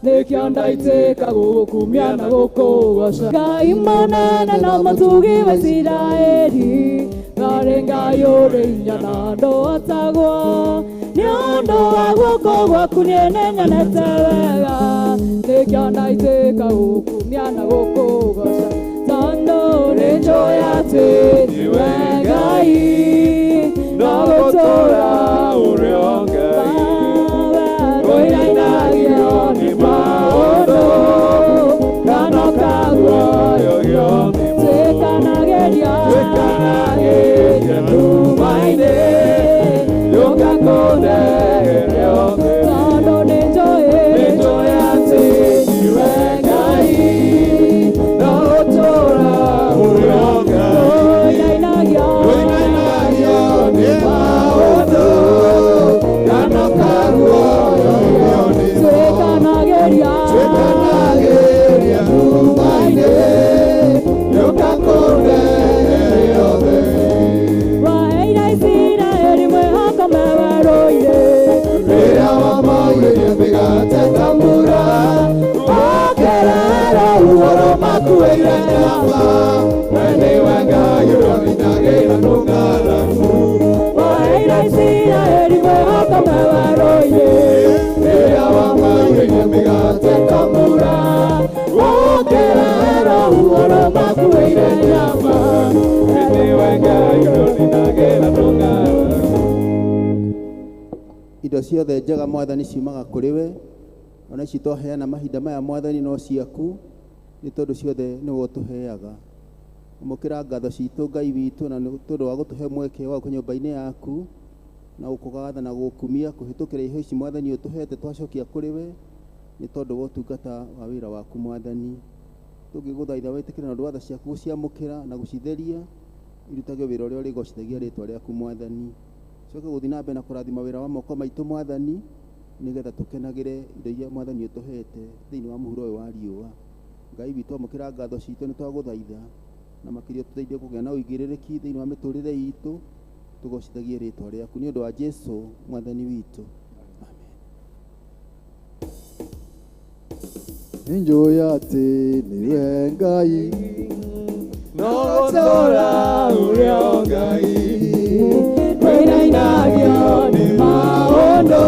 nĩkĩo ndaitĩka gũgũkumia na gũkũgoca. Ngai mũnene na mũtugi wa Isiraeli, we arĩ Ngai ũrĩ hinya na ndũhotagwo. Nĩ ũndũ wa guoko gwaku niĩ nĩnyonete wega, nĩkĩo ndaitĩka gũgũkumia na gũkũgoca. Tondũ nĩnjũĩ atĩ nĩwe Ngai, no gũtũũra ũrĩ o Ngai. Ndũinainagio nĩ maũndũ, kana ũkaguoyohio. Twĩkanagĩria, Twĩkanagĩria nduma-inĩ, yũka kũndehere othe. Tondũ nĩnjũĩ, Nĩnjũĩ atĩ nĩwe Ngai, no gũtũũra ũrĩ o Ngai. Ndũinainagio, Ndũinainagio nĩ maũndũ, kana ũkaguoyohio nĩ mo. Twĩkanagĩria, Twĩkanagĩria nduma-inĩ, yũka kũndehere othe. Waheire Isiraeli mwĩhoko me werũ-inĩ. Rĩrĩa wamaurĩrie mĩgate ta mbura, ũkerera ũhoro makuĩire nyama. We nĩwe Ngai ũrĩa ũninagĩra ndũng'aragu. Waheire Isiraeli mwĩhoko me werũ-inĩ. Rĩrĩa wamaurĩrie mĩgate ta mbura, ũkerera ũhoro makuĩire nyama. We nĩwe Ngai ũrĩa ũninagĩra ndũng'aragu. Indo ciothe njega Mwathani ciumaga kũrĩ we, ona ici twaheana mahinda maya Mwathani no ciaku, nĩ tondũ ciothe nĩwe ũtũheaga. Amũkĩra ngatho citũ Ngai witũ, na nĩ tondũ wa gũtũhe mweke wa gũka nyũmba-inĩ yaku na gũkũgatha na gũgũkumia kũhĩtũkĩra iheo ici Mwathani ũtũhete twacokia kũrĩ we, nĩ tondũ wa ũtungata wa wĩra waku Mwathani. Tũngĩgũthaitha wĩtĩkĩre na ũndũ wa tha ciaku gũciamũkĩra na gũcitheria, irutage wĩra ũrĩa ũrĩgocithagia rĩtwa rĩaku Mwathani. Coke gũthiĩ na mbere na kũrathima wĩra wa moko maitũ Mwathani, nĩgetha tũkenagĩre indo iria Mwathani ũtũhete thĩinĩ wa mũhuro ũyũ wa riũa. Ngai witũ, amũkĩra ngatho citũ, nĩ twagũthaitha, na makĩria ũtũteithie kũgĩa na ũigĩrĩrĩki thĩinĩ wa mĩtũrĩre itũ, tũgocithagie rĩtwa rĩaku nĩ ũndũ wa Jesu Mwathani witũ. Amen. Nĩnjũĩ atĩ nĩwe Ngai, no gũtũũra ũrĩ o Ngai. Ndũinainagio nĩ maũndũ,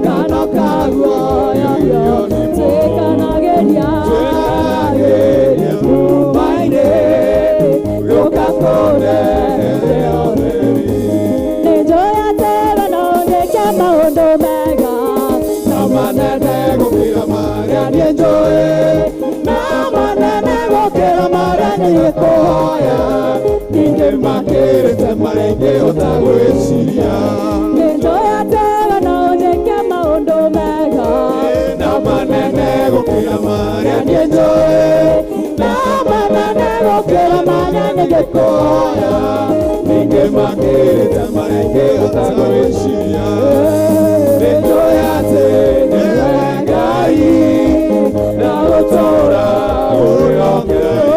kana ũkaguoyohio. Twĩkanagĩria, Twĩkanagĩria nduma-inĩ, yũka kũndehere ũtheri. Nĩnjũĩ atĩ we no ũnjĩke maũndũ mega, Na manene gũkĩra marĩa niĩ njũĩ, na manene gũkĩra marĩa niĩ kũhoya, ningĩ makĩrĩte marĩa ingĩhota gwĩciria. Nĩnjũĩ atĩ we no ũnjĩke maũndũ mega, Na manene gũkĩra marĩa niĩ njũĩ, na manene gũkĩra marĩa niĩ kũhoya, ningĩ makĩrĩte marĩa ingĩhota gwĩciria. Nĩnjũĩ atĩ nĩwe Ngai, na gũtũũra ũrĩ o Ngai.